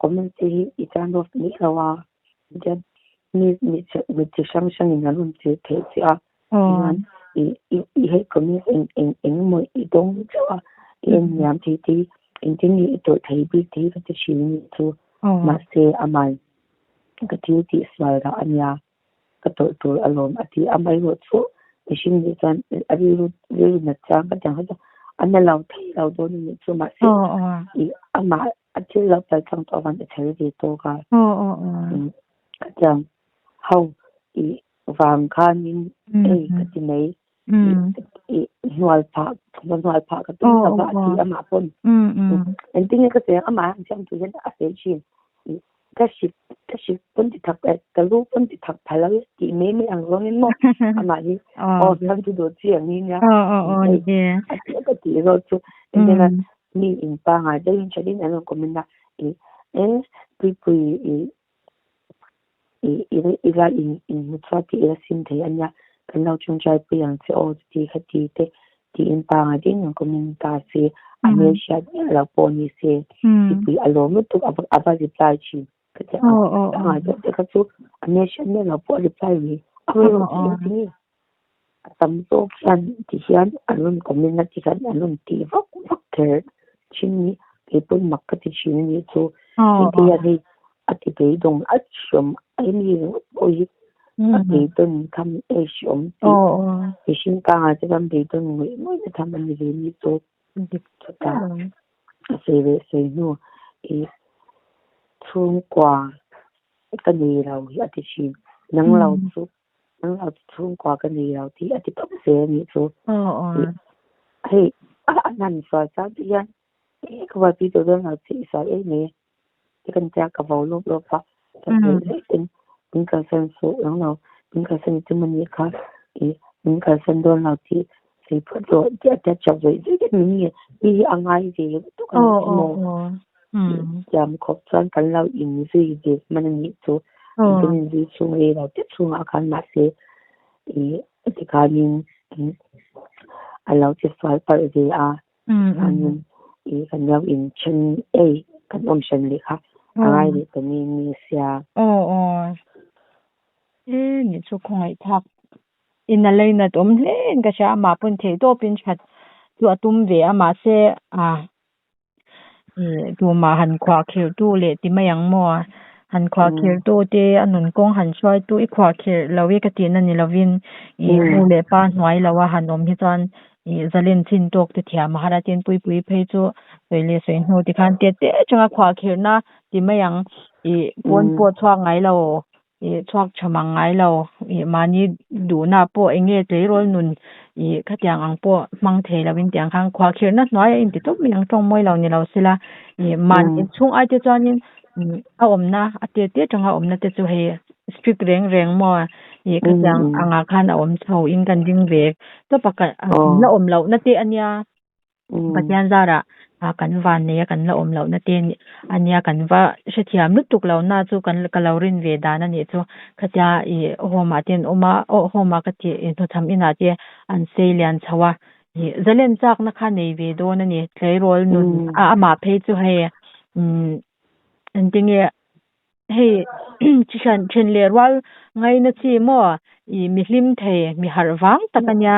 comment te hi i turn off mai lo a tichuan mi mi chi hrang hrang in an rawn chirh theih che a tichuan. I i i hei comment eng eng eng emaw i dawng chauh a i en hniam thei te hi engtin nge i tawrh thei bik te hi ka ti thin a nih chu. Mahse aman ka thil tih sual dah a nia ka tawrh tur alawm a ti a amaherawh chu mihring nih chuan a rilru rilru nat chang ka ti ang kha chu a na lo thei lo dawn a nih chu mahse i amah a thil lo pal tlang tawh avang a chhel ve tawk a khatiang ho i vang khanin ei ka ti mai i hnual phah hnual phah ka tum lova a ti amah pawn engtin nge ka sawi ang amah hian siam tur hian a sawi thin ka hrik ka hrik pawn ti thak ka lu pawn ti thak pha lo e tih mai mai ang zawngin maw amah hi aw siam chu duh chi ang hi nia a ti ka tih zawk chu engtin a mi in pangai deuhin tha deuhin an rawn comment a i eng puipui i I i la in inhmu chhuak tih ila sim thei a nia, kan lo tawngtaipui ang che aw chuti kha ti te tiin pangai deuhin an comment ta se, a hmelhriat miah loh pawh ni se mipui a lawm lutuk a va a va reply thin ka ti ang. Pangai deuh te kha chu a hmelhriat miah loh pawh a reply ve a rilru chu engtin nge a tam zawk hian ti hian an rawn comment a ti hian an rawn tih vak vak kher thin hi keipawn mak ka ti thin a nih chu hei hian hei a ti beidawng a hriawm a mi ringawt pawh hi a beidawn tham e hriawm tih mihring kangah te chuan beidawn ngawih ngawih na tham a ni ve a nih chu chutah a sawi leh sawi hnu ih chhungkua ka nei lo hi a ti thin nang lo chu. Nang lo chu chhungkua ka nei lo tih a ti tawp zel a nih chu. Hei a hman sual chang te hian eh ka buaipui tawh dawn lo che i sual em mai te kan tia ka vo lawp lawp a ka hmuh daih ten min kalsan suh nang lo min kalsan i tum a nih kha ih min kalsan dawn lo tih sawi phawt rawh tih a tia chap zawih zawih daih min nge mi hi a ngai ve lutuk a nih chu maw tiang khawp chuan kan lo inzui ve hman a nih chu. Kan inzui chhung rei lo te chhungah khan mahse ih tikhanin a lo che sual palh ve a chuanin ih kan lo inthen ei kan awm hran leh kha a ngai leh ta ni ni sia. Aw aw e nih chu khawngaih thlak in a leinat awm hle in ka hria amah pawn theih tawpin that chu a tum ve a mahse ah Ih tumah han khuahkhirh tu leh ti mai ang maw? Han khuahkhirh tu te a nun kawng han hruai tu i khuahkhirh lo i ka tihna ni lovin ih nu leh pa hnuai lo a han awm hi chuan ih zalen chin tawk te thiam a har a tin puipui phei chu sawi leh sawi hnu ti khan tet te atanga khuahkhirhna ti mai ang ih pawn pawh chhuak ngai lo. Ih chhuak tha mang ngai lo ih mahni duhna pawh eng nge tleirawl nun ih khatiang ang pawh hmang thei lo in tiang khan khuahkhirhna hnuai a inti tawp mai ang tawng mawi lo ni lo sela ih mahni inchhung ai te chuanin a awmna a tir tir atanga awmna te chu hei strict reng reng maw ih khatiang angah khan a awm chho in kan ding ve tawp a la awm lohna te a nia. Pathian zarah ah kan van nei a kan la awm lohna te a nia kan va hrethiam lutuk lo na chu kan ka lo rin ve dan a nih chu khatia ih home ah te an awm a aw home ah ka tih ih hnuchham inah te an sei lian chho a ih zalen chakna kha nei ve dawn a ni tleirawl nun a amah phei chu hei umm engtinge Hei chi hran then leh rual ngaina chi maw ih mi hlim thei mi harh vang tak a nia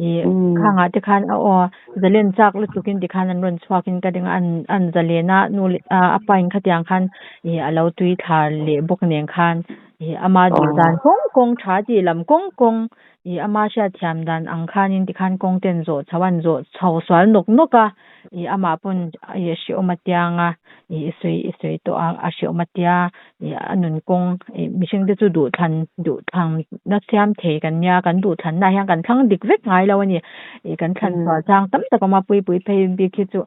ih khangah te khan a aw zalen chak lutuk in tikhan an rawn chhuak in ka ring a an an zalen a nu leh a pa in khatiang khan ih a lo tui thla leh bawk nen khan ih ama duh dan kawng kawng tha tih lam kawng kawng ih ama hriatthiam dan ang khanin tikhan kawng ten zawh chho a an zawh chho sual nawk nawk a ih amah pawn ih hrehawm a tiang a ih i sawi i sawi tawh a a hrehawm a tia ih a nun kawng ih mihring te chu duhthlan duhthlan na siam thei kan nia kan duhthlan na hian kan thlang dik vek ngai lo a ni ih kan thlan chhuah chang tam tak a awm a puipui phei bik hi chu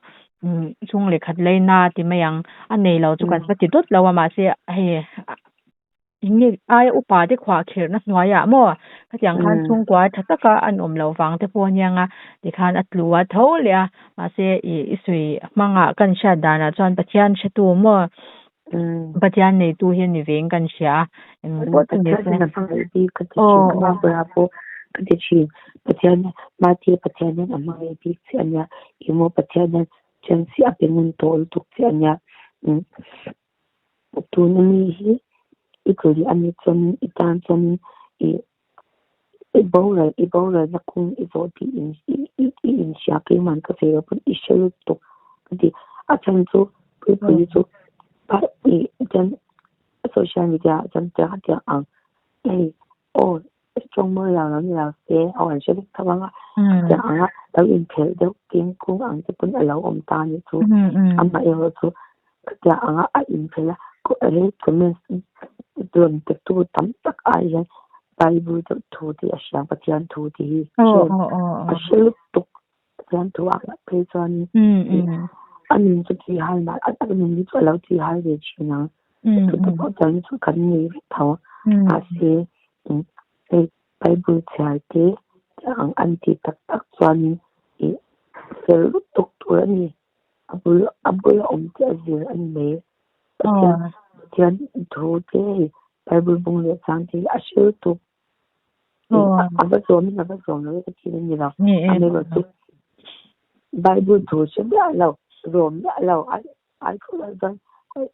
umm chhung leh khat leina ti mai ang a nei lo chu kan va ti dawt lo a mahse hei. Enge aia upa te khuah kherhna hnuaiah maw khatiang khan chhungkua tha taka an awm loh vang te pawh aniang a tikhan a tlu a tho leh a mahse ih i sawi hmangah kan hriat danah chuan Pathian hretu maw Pathian neitu hi a ni ve in kan hria a engpawh chu ni se aw aw ka ti thin Pathian mahse Pathian hian a hmangaih bik che ania ih maw Pathian hian chance hi a pe ngun tawh lutuk che ania Tuna mi hi i tlu leh a nih chuanin i tan chuanin ih. I boral i boralna kawng i zawh tih in i inhria keiman ka sawi loh pawn i hre lutuk ka ti. A chhan chu puipui chu chuan social media ah chuan tiang tiang ang hei aw tawng mawi lo lo ni lo se aw an hre vek tho ang a tiang anga lo inphelh deuh king kung ang te pawn a lo awm ta a nih chu. Amaherawhchu khatiang anga a inphelh a he comments rawn pe tu tam tak ai hian Bible deuh thu tih a hria Pathian thu tih hi a hre lutuk Pathian thu ah phei chuanin a nun chu tih hal mah a nun hi chu a lo tih hal ve thin ang chu te pawh chuan chu kan nei vek tho mahse hei Bible chhiar te ang an tih tak tak chuanin ih fel lutuk tur a ni. A bul a bula awm te a zir a ni mai. Pathian Pathian thu te hei Bible bung leh chang te hi a hre lutuk. A va zawmin a va zawm lo ka tih a ni lo. Amaherawhchu Bible thu hre miah lo, zawm miah lo ai khawp ah chuan hre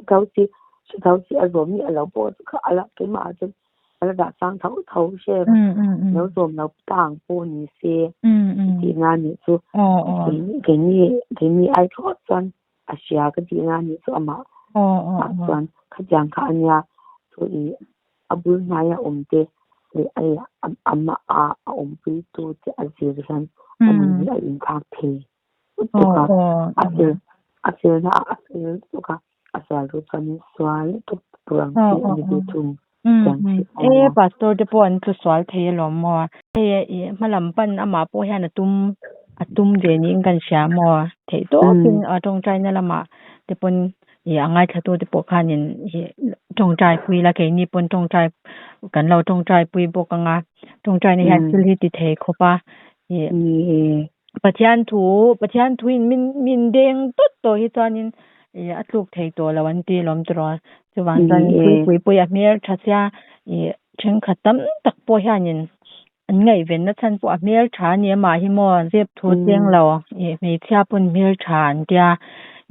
tho si hre tho si a zawm miah lo pawh chu kha a la keimah ah chuan a la dah sang tho tho hre lo zawm lo ta ang pawh ni se tihna a nih chu keini keini ai thlawt chuan a hria ka tihna a nih chu amah ah chuan khatiang kha a nia chu ih a bul hnaia awm te leh amah a awmpui tu te a zir hian a nun hi a inthlak thei. lutuk a, a fel a felna ah a fel lutuk a, a sual duh chuanin sual lutuk tur ang chi a ni ve thung tiang chi E pastor te pawh an tlu sual thei alawm maw hei i hmalam pan amah pawh hian a tum a tum ve niin kan hria maw theih tawpin a tawngtaina lamah te pawn i a ngaithla te pawh khanin i tawngtai pui la keini pawn tawngtai kan lo tawngtai pui bawk anga tawngtaina hian thil hi ti thei khawp a i Pathian thu, Pathian thuin min min deng tawt tawh hi chuanin ih a tluk thei tawh lo an ti lawm tiraw. Chuvang chuan puipui pawh hi a hmel tha sia ih thenkhat tam tak pawh hianin an ngaihvenna chhan pawh a hmel tha a ni amah hi maw zep thu cheng lo ih hmeichhia pawn hmel tha an tia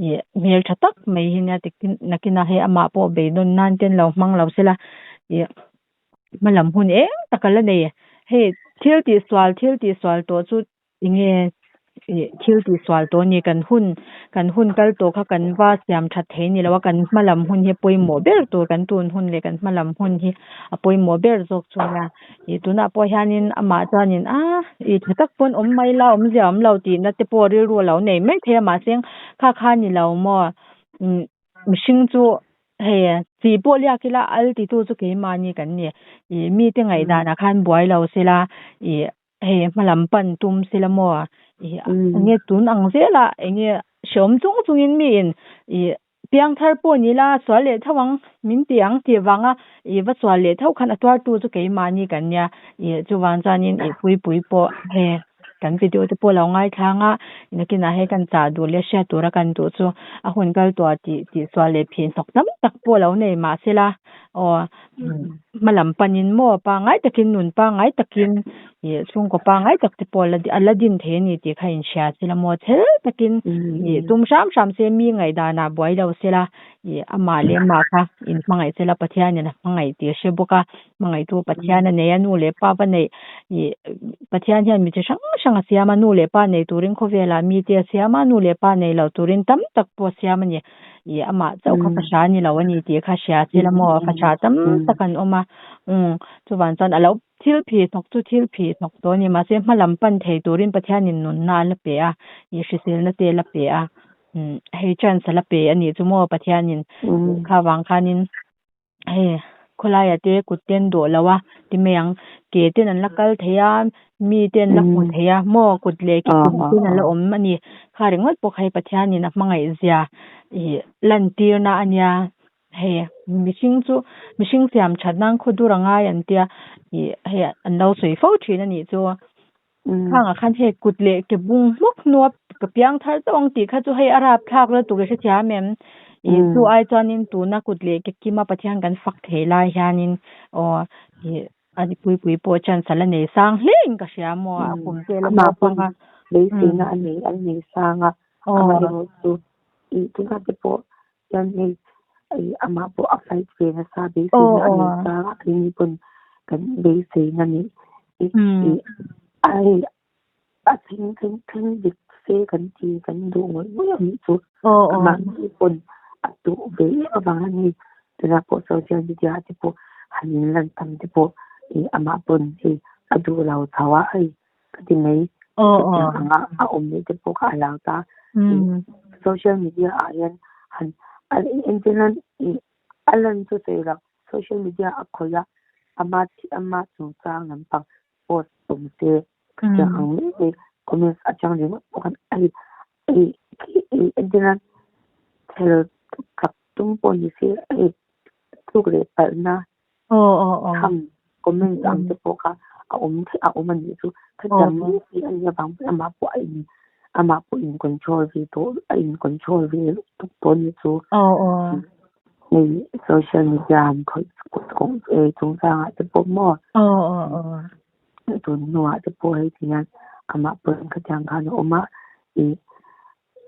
ih hmel tha tak mai hi nia tikin nakinah hei amah pawh beidawn nan te an lo hmang lo sela ih hmalam hun eng tak a la nei. Hei thil tihsual thil tihsual tawh chu enge ih thil tihsual tawh a ni kan hun kan hun kal tawh kha kan va siam that thei ni lo a kan hmalam hun hi a pawimawh ber tur kan tun hun leh kan hmalam hun hi a pawimawh ber zawk chu nia ih tunah pawh hianin amah chuanin a ih tha tak pawn awm mai la awmzia awm lo tihna te pawh rilru a lo nei mai thei a mahse kha kha a ni lo maw umm mihring chu hei chi pawh liak ila al titu chu keimahni kan ni ih mite ngaihdanah khan buai lo sela ih hei hmalam pan tum sela maw ih enge tun ang zela enge hreawm chung chungin miin ih piang thar pawh ni ila sual leh tho ang min ti ang tih vanga ih va sual leh tho khan a tuartu chu keimahni kan nia ih chuvang chuanin ih puipui pawh hei. Kan video te pawh lo ngaithlang a, nakinah hei kan chah duh leh hriat tura kan duh chu a hun kal tawh tih tih sual leh phih hnawk tam tak pawh lo nei mahsela aw hmalam panin maw pangngai takin nun pangngai takin ih chhungkaw pangngai tak te pawh a la din thei a ni tih kha inhria sela maw chhel takin ih tum hram hram se mi ngaihdanah buai lo sela ih amah leh amah kha inhmangaih sela Pathianin a hmangaih tih a hre bawk a. Hmangaihtu Pathian a nei a, nu leh pa va neih ih Pathian hian mi chi hrang hrang a siam a, nu leh pa nei turin khawvelah mite a siam a, nu leh pa nei loh turin tam tak pawh a siam a ni. Ih amah chauh kha fahrah a ni lo a ni tih kha hria se la maw, fahrah tam tak an awm a, umm chuvang chuan a lo thil phih hnawk chu thil phih hnawk tawh a ni mahse hma lam pan thei turin Pathianin nunna a la pe a, ih hriselna te a la pe a, umm hei chance a la pe a nih chu maw Pathianin kha vang khanin. Hei khawlaia te kut te an dawh lo a ti mai ang ke ten an la kal thei a mi te an la hmu thei a maw kut leh ke ten an la awm a ni kha ringawt pawh kha hei Pathianin a hmangaih zia ih lantir na a nia hei mihring chu mihring siam that nan khaw dur a ngai an tia ih hei an lo sawi fo thin a nih chu. Khangah khan hei kut leh ke bung hmawk hnua ka piang thar chauh ang tih kha chu hei a rap thlak lutuk i hrethiam em? Ih chu ai chuanin tuna kut leh ke kima Pathian kan fak thei lai hianin aw ih a puipui pawh chance a la nei sang hle in ka hria maw a kum te la naupang a. Beiseina a nei a nei sang a, amaherawhchu ih tunah te pawh hian hei ih amah pawh a fight ve nasa beiseina a nei sang a, keini pawn kan beiseina nih. I a hei a thleng thleng thleng dik se kan ti kan duh ngawih ngawih a nih chu. Amah ngei pawn a duh ve em avang hian hei tunah pawh social media ah te pawh han inlan tam te pawh ih amah pawn hei a duh lo chho a hei ka ti mai. Hetiang anga a awm leh te pawh kha a lo ta. Ih social media ah hian han entir nan ih a lan chu sawi lo social media a khawih a ama ama chungchang lampang post awm se khatiang ang mai mai comments atang ringawt pawh khan a hei ih entir nan thil tak tum pawh ni se hei tluk leh palhna tham comments ang te pawh kha a awm theih a awm a nih chu khatiang mai mai a nih avang pawhin amah pawh a in amah pawh in control ve tawh a in control ve lutuk tawh a nih chu. Hei social media han khawih chungchangah te pawh maw tun hnuah te pawh hei ti hian amah pawhin khatiang khan a awm a ih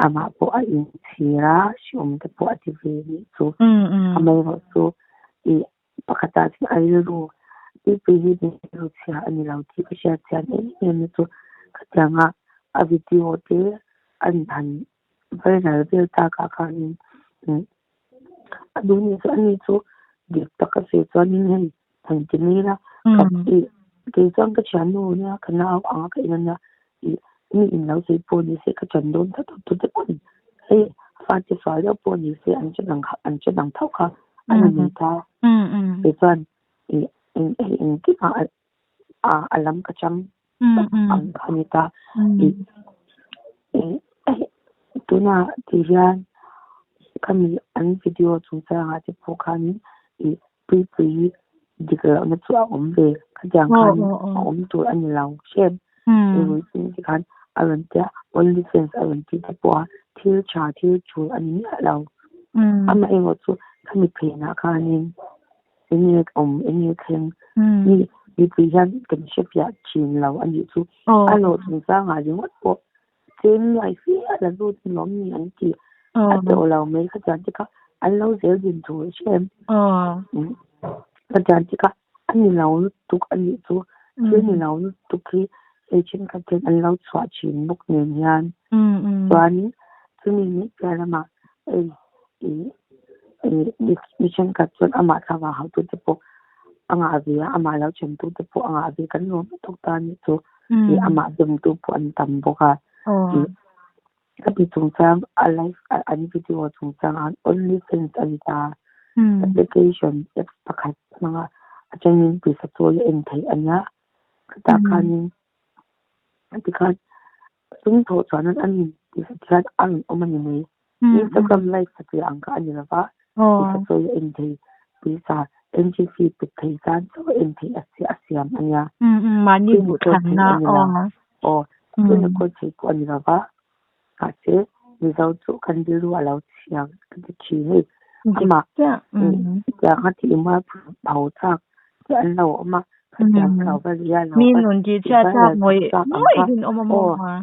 amah pawh a inchhir a hreawm te pawh a ti ve nih chu amaherawhchu ih pakhatah chuan a rilru puipui hi rilru chhia a ni lo tih ka hriat chian em em na chu khatianga a video te an han viral vel takah khanin a duh ni chu ani chu dik taka sawi chuanin hei han ti mai ila ka ih kei chuan ka thiannu nia ka nau anga ka in ania ih mi in lo sawi pawh ni se ka chan dawn tlat a tute pawn hei fate sual deuh pawh ni se an che dang an che dang tho kha a ni mai ta kei chuan ih hei engkim ah a lam ka chang tawp ang kha a ni ta. Tunah tih hian khami an video chungchangah te pawh khanin ih puipui dik lohna chu a awm ve khatiang khan a awm tur a ni lo hrem ruihchilh te khan a rawn tia only fans a rawn tih te pawh a thil tha thil tul a ni miah lo amaherawh chu khami phenah khanin Eng nge awm, eng nge thleng? Mi mipui hian kan hre piah thin lo a nih chu. A hlawh chungchangah ringawt pawh cheng nuai fe a la lut ni awm ni an ti. A teuh lo mai khatiang te kha an lo zel din thu i hre em? Khatiang te kha a ni lo lutuk a nih chu. Thil ni lo lutuk hi hei thenkhat hian an lo chhuah thin bawk nen hian. Chuanin chumi nih piah lamah hei ih Mi thenkhat chuan amah thlavang hautute pawh a ngah ve a, amah lo thentute pawh a ngah ve kan lawm lutuk ta anih chu ih amah demtu pawh an tam bawk a. Ih ka ti chungchang a live an video chungchang ah only fans a ni ta application apps pakhat hmanga atangin pawisa chawi a en theih a nia chutah khanin tikhan sum thawh chuan an in tih hian a rawn awm a ni mai. Instagram live satliah ang kha a ni lova, pawisa chawi a en thei, pawisa entry fee pek thei zan chauh a en theih a siam a nia. Mahni Screen duh record theih thlanna a ni lo. Aw. Aw, screen record theih pawh a ni lova, mahse Mizo chu kan rilru a lo chhia ka ti thin hei. Dik Amah chiah. tiang a tih mualpho chak te an lo awm a, khatiang lo va ria lo Mi va nun tih tih chhiat chak viral ngawih chak ang ngawih kha hin awm a maw aw.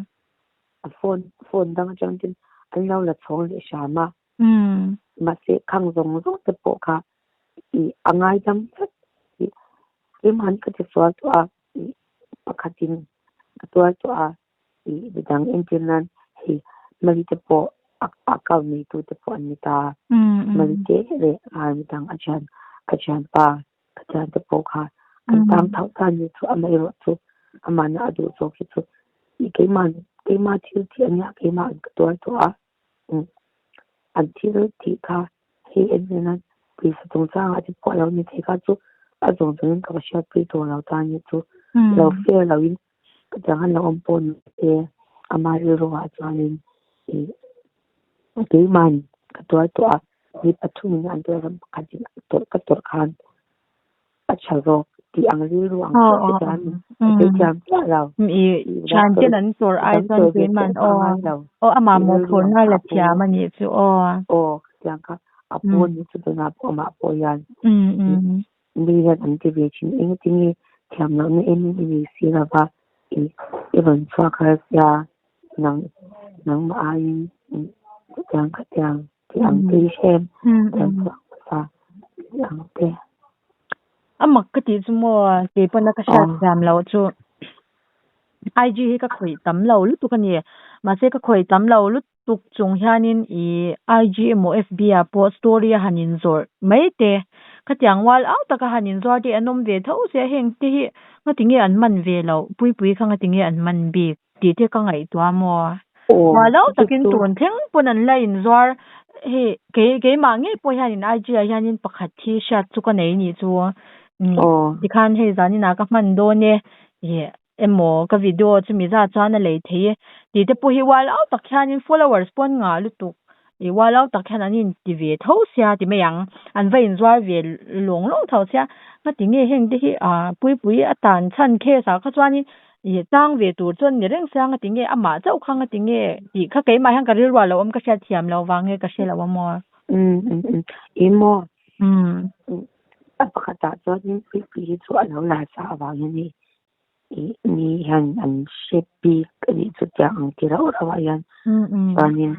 A phone phone dang atang ten an lo la chhawng leh hram a. Mahse khang zawng zawng te pawh kha ih a ngaidam vek ih keimah ka ti sual tawh a ih pakhatin ka tuar tawh a ih midang entir nan hei mali te pawh a account neitu te pawh an ni ta mali te leh nghal midang a thian a thianpa Pathian te pawh kha an tang thauh ta ni chu amaherawh chu amahna a duh zawk hi chu ih keimah keimah thil tih a nia keimah an ka tuar tawh a an thil tih kha hei en hian a pawisa chungchangah te pawh a lo ni thei kha chu a zawng zawngin ka va hriatpui tawh lo ta ni chu lo fair loin Chutiang an lo awm pawh ni se, ama rilruah chuanin ih keiman ka tuar tawh a, mi pathumin an tuar ram pakhatin ka tawrh khan a tha zawk tih ang rilru ang chiah te chuan ka sawi thiam chiah lo. Ih thian ten an tawrh ai chuan keiman aw aw amah mawhphurhna la thiam a nih chu aw. Aw khatiang kha a pu a nih chu tunah pawh amah pawh hian Mi hian an ti ve thin. Engtin nge thiam lohna em i nei si lova i i rawn chhuak har sia nang nangmah aiin chutiang khatiang tih ang te hi hrem thiam chhuak hmasa tih ang te. A mak ka tih chu maw keipawn a ka hriat thiam loh chu IG hi ka khawih tam lo lutuk a ni. Mahse ka khawih tam lo lutuk chung hianin ih IG emaw FB ah pawh story a han inzawrh mai te khatiang ual au taka han inzuar te an awm ve tho sia heng te hi ngatinge an man ve loh Puipui kha ngatinge an man bik tih te ka ngaihtuah maw. Ual au takin tun thleng pawn an la inzuar hei kei keimah ngei pawh hianin IG ah hianin pakhat hi hriat chu ka nei nih chu tikhan hei zaninah ka hman dawn e ih emaw ka video chumi zat chuan a lei thei e tih te pawh hi ual au tak hianin followers pawh an ngah lutuk ih ual au tak hian an inti ve tho sia ti mai ang an va inzuar ve lawng lawng tho sia ngatinge heng te hi ah puipui a tan chhan case ah kha chuanin ih tang ve tur chuan ni reng sia ngatinge amah chauh kha ngatinge tih kha keimah hian ka rilru ah lo awm ka hriat thiam lo vang nge ka hre lo a maw. Ih maw a pakhatah chuanin puipui hi chu a lo la sa avangin hei ih mi hian an hre bik a nih chu tiang ang ti rauh rauh ah hian chuanin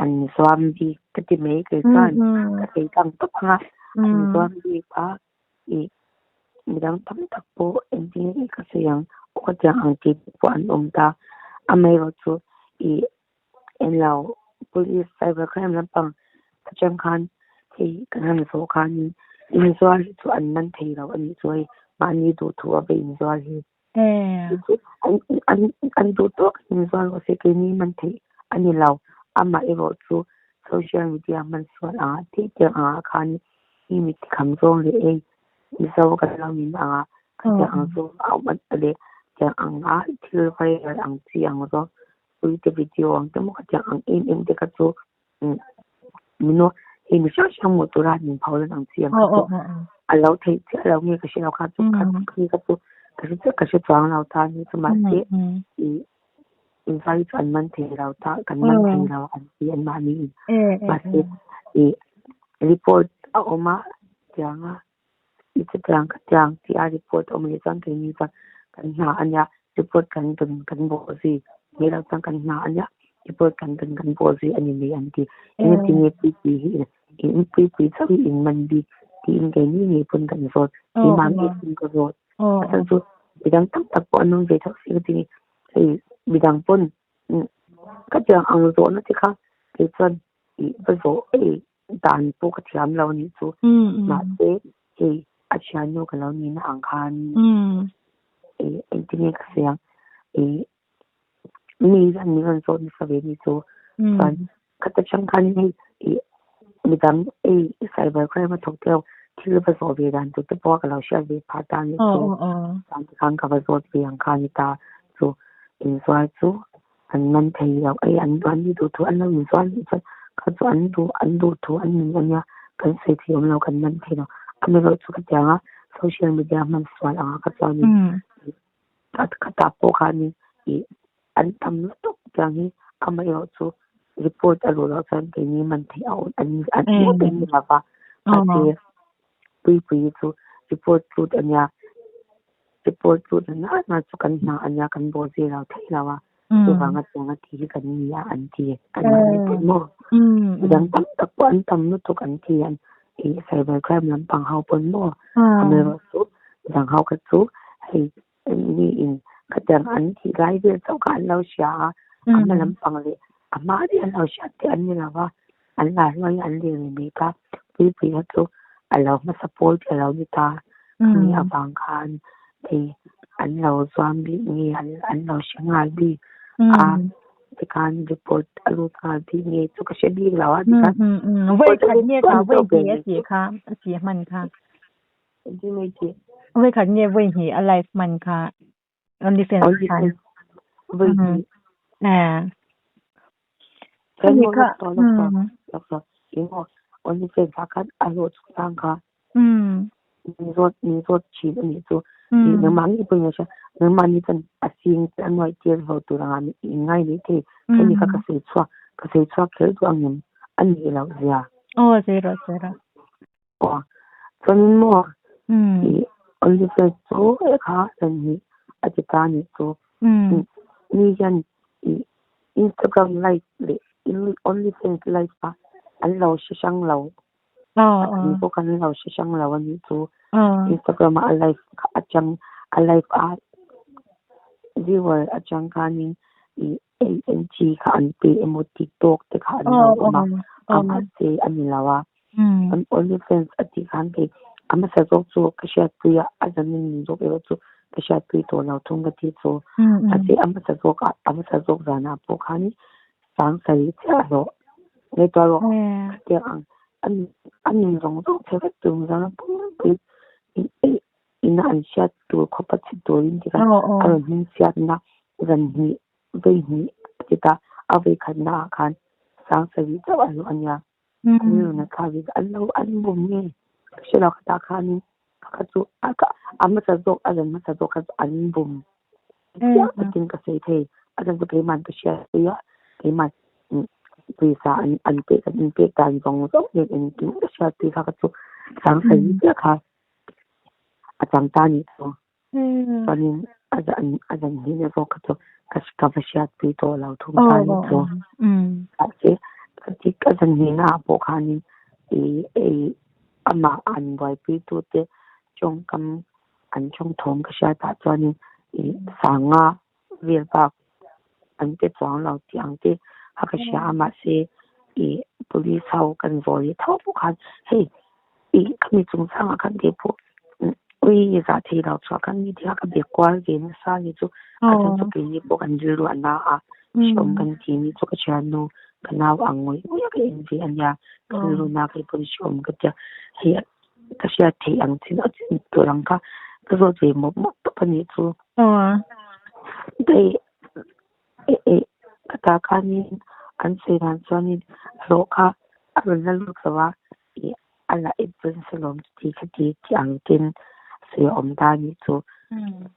an zuam bik ka ti mai kei chuan ka thei tlang tawp ang a an zuam bik a ih midang tam tak pawh engtin nge ka sawi ang aw tiang ang ti te pawh an awm ta amaherawh chu ih Englo police cyber crime lampang atang khan hei kan han zawh khanin inzuar hi chu an man thei lo a nih chu hei mahni duhthu a va inzuar hi an duh tawk inzuar rawh se keini man theih a ni lo amah erawh chu social media hman sual anga tih tiang angah khan mi mit kham zawng leh ei Mizo kan lo nin anga khatiang ang chu a awm leh tiang anga thil viral ang chi ang zawng Puite video ang te maw khatiang ang em em te kha chu mino hei mi hrang hrang hmuh tura min pho lan ang chi ang kha chu a lo theih chiah lo nge ka hre lo kha chu kha khi kha chu ka hre chiah ka hre chuang lo ta ni chu mahse ih inzai chu an man thei lo ta kan man thei lo an ti an mahni in mahse ih report a awm a tiang a. I chutiang ka tiang tih a report awm leh chuan keini chuan kan hna a nia report kan dawn kan bawh zui mai loh chuan kan hna a nia report kan dawn kan bawh zui a ni mai an ti. Engati nge puipui hi in puipui chauh hi in man bik tiin keini ngei pawn kan zawt keimah ngei pawn ka zawt a chhan chu midang tam tak pawh an awm ve tho si ka ti hei midang pawn ka tiang ang zawhna te kha kei chuan ih va zawh ei Dan pawh ka thiam lo anih chu. Mahse hei a thiannu ka lo nihna ang khan ih engtin nge ka sawi ang ih mi hian min rawn zawt nasa ve anih chu. Chuan khata chang khanin hei ih midang ei cyber crime a thawk te ho thil va zawh ve dan tur te pawh ka lo hriat ve phah ta anih chu. Chuan tikhan ka va zawt ve ang kha a ni ta chu inzuar chu. An man thei lo ei an an ni duh thu an lo inzuar nih chuan kha chu an duh an duh thu an ni ania kan sawi thei awm lo kan man thei lo amaherawh chu khatiang a social media hman sual anga kha chuanin khatah pawh khanin ih an tam lutuk tiang hi amaherawh chu report a luh loh chuan keini man theih a awm an an ni lova mahse puipui chu report lut ania. Report lut na na na chu kan hna ania kan bawh zir lo thei lo a, chuvanga tiang a tih hi kan ni a an ti. Kan mahni pawh maw? Midang tam tak pawh an tam lutuk an ti an ih cyber crime lampang ho pawn maw? Amaherawh chu midang ho kha chu hei mi in khatiang an tih lai vel chauh kha an lo hria a, a hma lampang leh a hma daih an lo hriat te an ni lo va, an la hluai an lir ni mai ta puipui kha chu a lo hmasa pawl te a lo ni ta khami avang khan hei an lo zuam bik nge an lo hre nghal bik a tikhan report a lut nghal bik nge chu ka hre bik lo a tikhan Voi khat nge kha voi hnih a tih kha a tih hman kha Engtin nge tih? Voi khat nge voi hnih a live hman kha Only fans Only khan. fans. Voi hnih. Eh. Chuan Khami maw kha lawk tawh lawk tawh lawk tawh eng maw only fans ah khan a hlawh chungchang kha min zawt min zawt thin a nih chu. Ih nangmah ngei pawhin a hria nangmah ni chuan a sing te a nuaih tir hlawh tur anga in ngai mai thei. Khami kha ka sawi chhuak ka sawi chhuak kher duh ang em a nih loh zia. Aw sawi rawh sawi rawh. Aw chuanin maw ih only fans chu kha lan hi a ti ta a nih chu. Mi hian ih Instagram live leh only fans live a an lo hre hrang lo. A dang pawh kan lo hre hrang lo a nih chu. Instagram ah a live kha atang a live a viewer atang khanin ih ANG kha an pe emaw tih tawk te kha an lo awm a, a mahse a ni lo a. An only fans a tih khan kei a hmasa zawk chu ka hriatpui a, a zanin ni zawk erawh chu ka hriatpui tawh lo thung ka tih chu. Mahse a hmasa zawk ah a hmasa zawk zanah pawh khan Sangsarih chiah hlawh ngaihtuah rawh khatiang ang a nun zawng zawng chhe vek tur Mizoram pumpui ina an hriat tur khawp a chhe turin ti khan a rawn hming chhiatna zan hnih vei hnih a ti ta a vei khatna ah khan Sangsarih chauh a hlawh a nia an rawn a thlak ve an lo an bum nge ka hre lo khatah khanin Pakhat chu a a hmasa zawk a zan hmasa zawk kha chu an bum chiah takin ka sawi thei. A zan chu keiman ka hriat pui a, keiman pawisa an an pek an inpek dan zawng zawng nen engkim ka hriat pui kha kha chu Sangsaii chiah kha a chang ta anih chu. Chuanin a zan a zan hnihna zawk kha chu ka ka va hriat pui tawh lo thung ta anih chu. Mahse ka zan hnihna ah pawh khanin ih ei Amah an buaipuitute tawngkam an tawng thawm ka hriatah chuanin ih sanga vel bak an pe chuang lo tih ang te kha ka hria a mahse ih police ho kan zawl leh tho pawh khan hei ih khami chungchangah khan keipawh ui zah thei lo chhuah khan mi tia ka be kual ve nasa ni chu a chhan chu keini pawh kan rilru a na a hrehawm kan ti ni chu ka thiannu ka nau ang ngawih ngawih a ka en ve a nia. Ka rilru na kei pawn hrehawm ka tia hei ka hriat theih ang chin a chin tur ang kha ka zawt ve mawp mawp tawp a nih chu. Hei ka ta khanin an sawi dan chuanin hlawh kha a rawn la lut lo a ih a la advance alawm chuti khati tih ang ten sawi a awm ta a nih chu.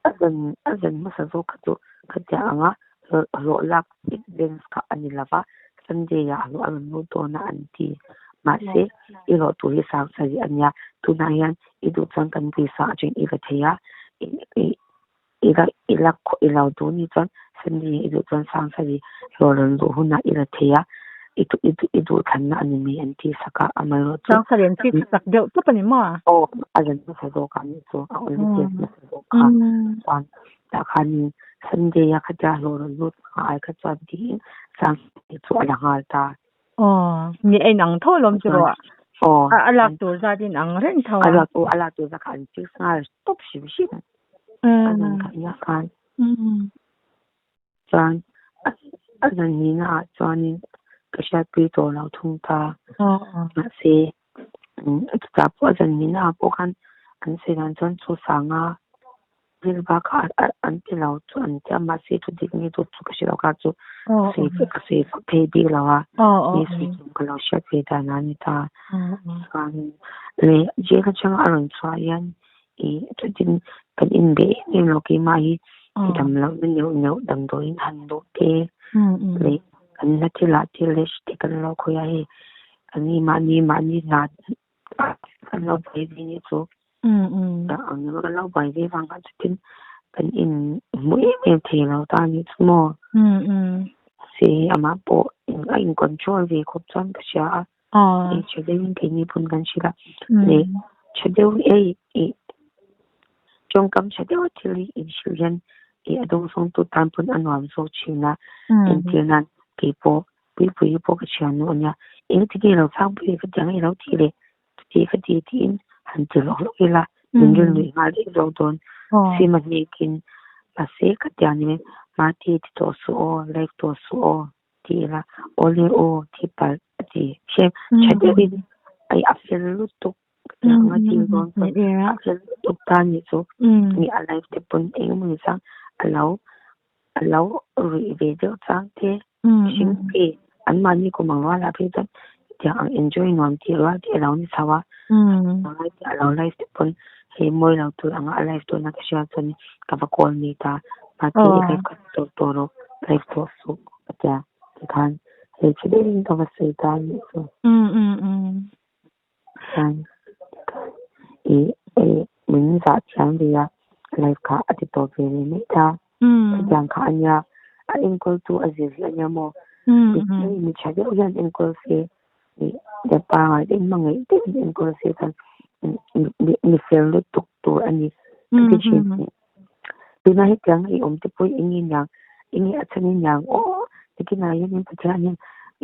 A zan a zan hmasa zawk kha chu khatiang anga hlawh lak advance kha a ni lova Sunday ah hlawh a rawn lut dawn a an ti. Mahse i hlawh tur hi sang sarih a nia tunah hian i duh chuan kan pawisa atangin i va thei a i la i la i lo duh ni chuan Sunday i duh chuan sang sarih hlawh rawn luh hunah i la thei a i duh i duh i duh thlanna a ni mai an tih sak a amaherawhchu Sang sarih an fix sak deuh tawp a ni maw? Aw a zan hmasa zawk ah nih chu a only case hmasa zawk kha chuan Tah khanin Sunday a khatia hlawh rawn lut hma ai kha chuan tiin Sangsangi chu a la nghal ta. Aw, ni a inang tho alawm chu rawh. Aw. A lak tur zat in ang reng tho a. A lak, aw a lak tur zat kha an fix nghal tawp hrim hrim. A zan khat nia khan. Chuan a zan nihna ah chuanin ka hriatpui tawh lo thung ta. Mahse chutah pawh a zan nihna ah pawh khan an sawi dan chuan chu sanga Thil bakah an ti lo chu an tia mahse thu dik nge dawt chu ka hre lo kha chu sawi vek ka sawi vak thei bik lo a ni sawi chung ka lo hriat ve dan a ni ta chuan leh jail atanga a rawn chhuah hian ih chutin kan inbe em em lo keimah hi dam loh na neuh neuh damdawiin han luh te leh kan hla thilah te leh te kan lo khawih a hei kan ni mahni mahni hna kan lo buai ve nih chu ang kan lo buai ve vang khan chutin kan in hmu em em thei lo ta anih chu maw se amah pawh a in control ve khawp chuan ka hria a ei tha deuhin keini pawn kan hrilh a leh tha deuh ei ih tawngkam tha deuh a thil hi in hrilh hian ih a dawngsawng tu tan pawn a nuam zawk thin a entir nan keipawh Puipuii pawh ka thian nu a nia, eng ti nge lo chhang pui ka ti ang i lo tih leh chuti ka ti tiin han ti hlawk hlawk ila min ril nuih nghal daih zawk dawn. Sim a hnekin mahse ka ti ang ni mai, Mate ti tawh suh aw, like tawh suh aw ti ila aw le aw ti palh a ti. Hrem tha deuhin ai a fel lutuk ka ti ang a ti dawn chuan a fel lutuk ta nih chu ni a life te pawn eng emaw ni chang a lo a lo ruih ve deuh chang te hring te an mahni kum ang rual ah phei chuan tiang ang enjoy nuam tih rual te a lo ni chho a a lo live te pawn hei mawi lo tur anga a live dawn a ka hria chuan ka va call mai ta mahse i live kha tawp tawh rawh live tawh suh ka tia tikhan hei tha deuhin ka va sawi ta a nih chu. Chuan ih ih min zah thiam ve a life kha a ti tawp ve leh mai ta chutiang kha a nia a enkawl tu a zir hi a nia maw mi tha deuh hian enkawl se. I pangai deuh hmangaih deuhin enkawl se chuan mi fel lutuk tur a ni ka ti thin. Tuna hetiang i awm te pawh eng nge niang eng nge a chhan in niang aw nikinah hianin Pathian hian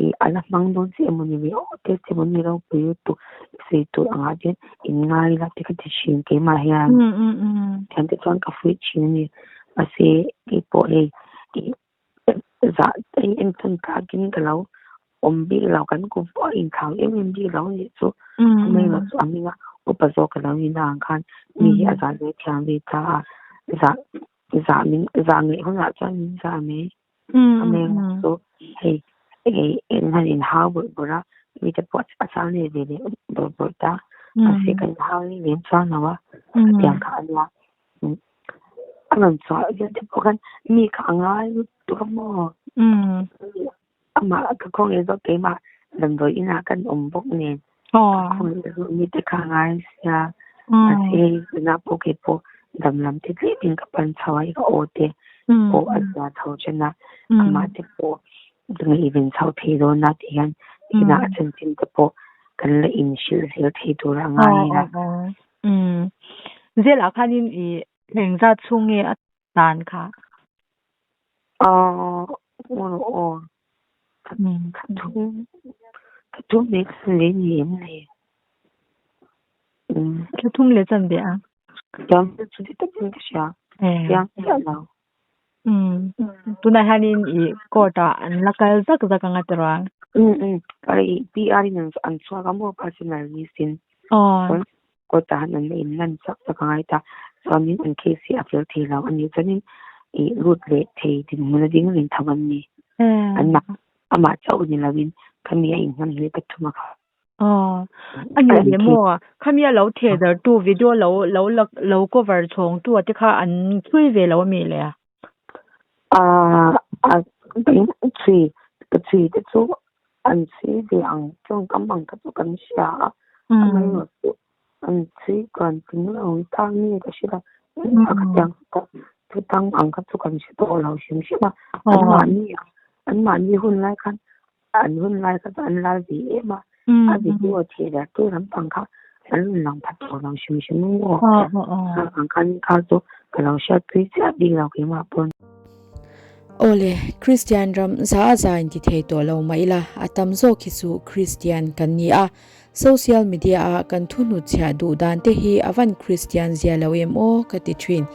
ih a la hmang dawn che emaw ni le aw te che maw ni ropui lutuk i sawi tur angah te in ngai la te ka ti thin keimah hian thian te chuan ka fuih thin a ni mahse keipawh hei ih zah entawn tlakin ka lo awm bik lo kan kum pawh a inthlau em em bik lo anih chu amaherawh chu a hminga upa zawk a lo ni na ang khan mi hi a zah ve thiam ve ta a zah zah min zah ngeih hunah chuan min zah mai amaherawh chu hei hei eng han inhau bawrh bawrh a mite pawh a chang leh ve leh bawrh bawrh ta mahse kan inhau reng lem chuang lo a hetiang kha a nia. A rawn chhuah viau te pawh khan mi kha a ngai lutuk a maw? Amah ka khawngaih zawk keimah damdawi inah kan awm bawk nen ka khawngaih zawk mi te kha a ngai sia mahse tunah pawh kei pawh dam lam te tlemin ka pan chho a ka aw te pawh a zia chho then a amah te pawh ngaihven chho thei dawn a ti hian inah a chanchin te pawh kan la inhrilh zel thei tur a ngai a. Umm. Zelah khanin i thleng zat chhung nge a tan kha? Aw, aw, aw. Thla thum, thla thum leh chan ve ni em le? Umm. Thla thum leh chan ve a? Chiang chu ti takin ka hria. Chiang chiah lo. Umm. Tunah hianin i court ah an la kal zak zak anga tiraw? Umm umm. I PR in an chhuak a maw personal list in. Aw. Court ah han an la in lan chak chak angai ta. Chuanin an case hi a fel thei lo a ni. Chuanin i lut leh thei dinhmun a ding reng tho an ni. Anmah amah chauh ni lovin khami a inhman hle pathum a kha. Aw, a ni le maw? Khami a lo theh darh tu video lo lo la lo cover chhawng tu a te kha an chhui ve lo a mi le? Ah, a chhui ka chhui te chu an chhui ve ang tawngkam ang kha chu kan hria a, amaherawh chu an chhui kan tling lo ta nge ka hre lo, a khatiang thu tang ang kha chu kan hre tawh lo hrim hrim a, anmahni anmahni hun lai khan An hun lai kha chu an lal ve em a, a video theh darh tu lampang kha an rawn lang phat tawh lo hrim hrim maw? Ang khan kha chu ka lo hriatpui chiah bik lo keimah pawn. Awle, Kristian ram za a za inti thei tawh lo mah ila, a tam zawk hi chu Kristian kan ni a. Social media a kan thu hnutchhiah duh dan te hi a van Kristian zia lo em aw ka ti thin.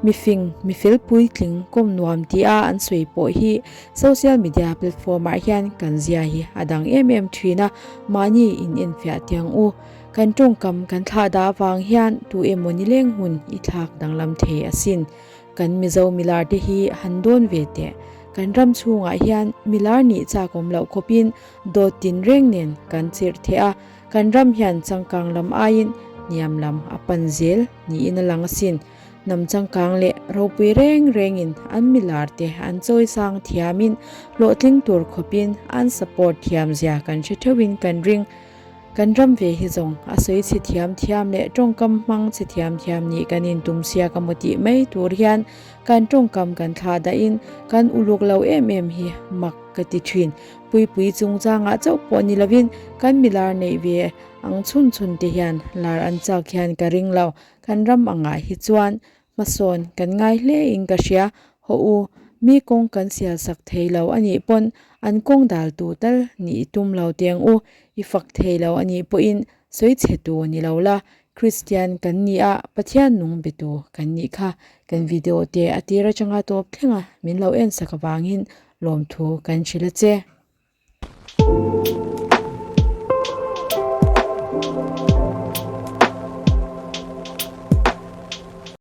Mifing, mifel puitling kawm nuam ti a an sawi pawh hi social media platform ah hian kan zia hi a dang em em thin a, mahni in enfiah tiang u. Kan tawngkam kan thlah dah avang hian tu emaw nileng hun i thlak danglam thei asin. Kan Mizo milar te hi han dawn ve teh. Kan ram chhungah hian milar nih chak awm loh khawpin Dawt tinreng nen kan chirh theh a, kan ram hian changkang lam aiin hniam lam a pan zel niin a lang asin. Hnam changkang leh ropui reng rengin an milar te an chawi sang thiamin hlawhtling tur khawpin an support thiam zia kan hre theuhin kan ring. Kan ram ve hi zawng a sawi chhe thiam thiam leh tawngkam hmang chhe thiam thiam nih kan intum siak a maw tih mai tur hian kan tawngkam kan thlah dahin kan uluk lo em em hi mak ka ti thin. Puipui chungchangah chauh pawh ni lovin kan milar neih ve ang chhun chhun te hian lar an chak hian ka ring lo. Kan ram angah hi chuan hmasawn kan ngai hle in ka hria. Haw u, mi kawng kan sial sak thei lo a nih pawn an kawng dal tu tal nih i tum lo teng u. I fak thei lo a nih pawhin sawi chhe tu ni lo la. Kristian kan ni a, Pathian nung be tu kan nih kha. Kan video te a tir atanga tawp thleng a, min lo en sak avangin lawmthu kan hrilh a che.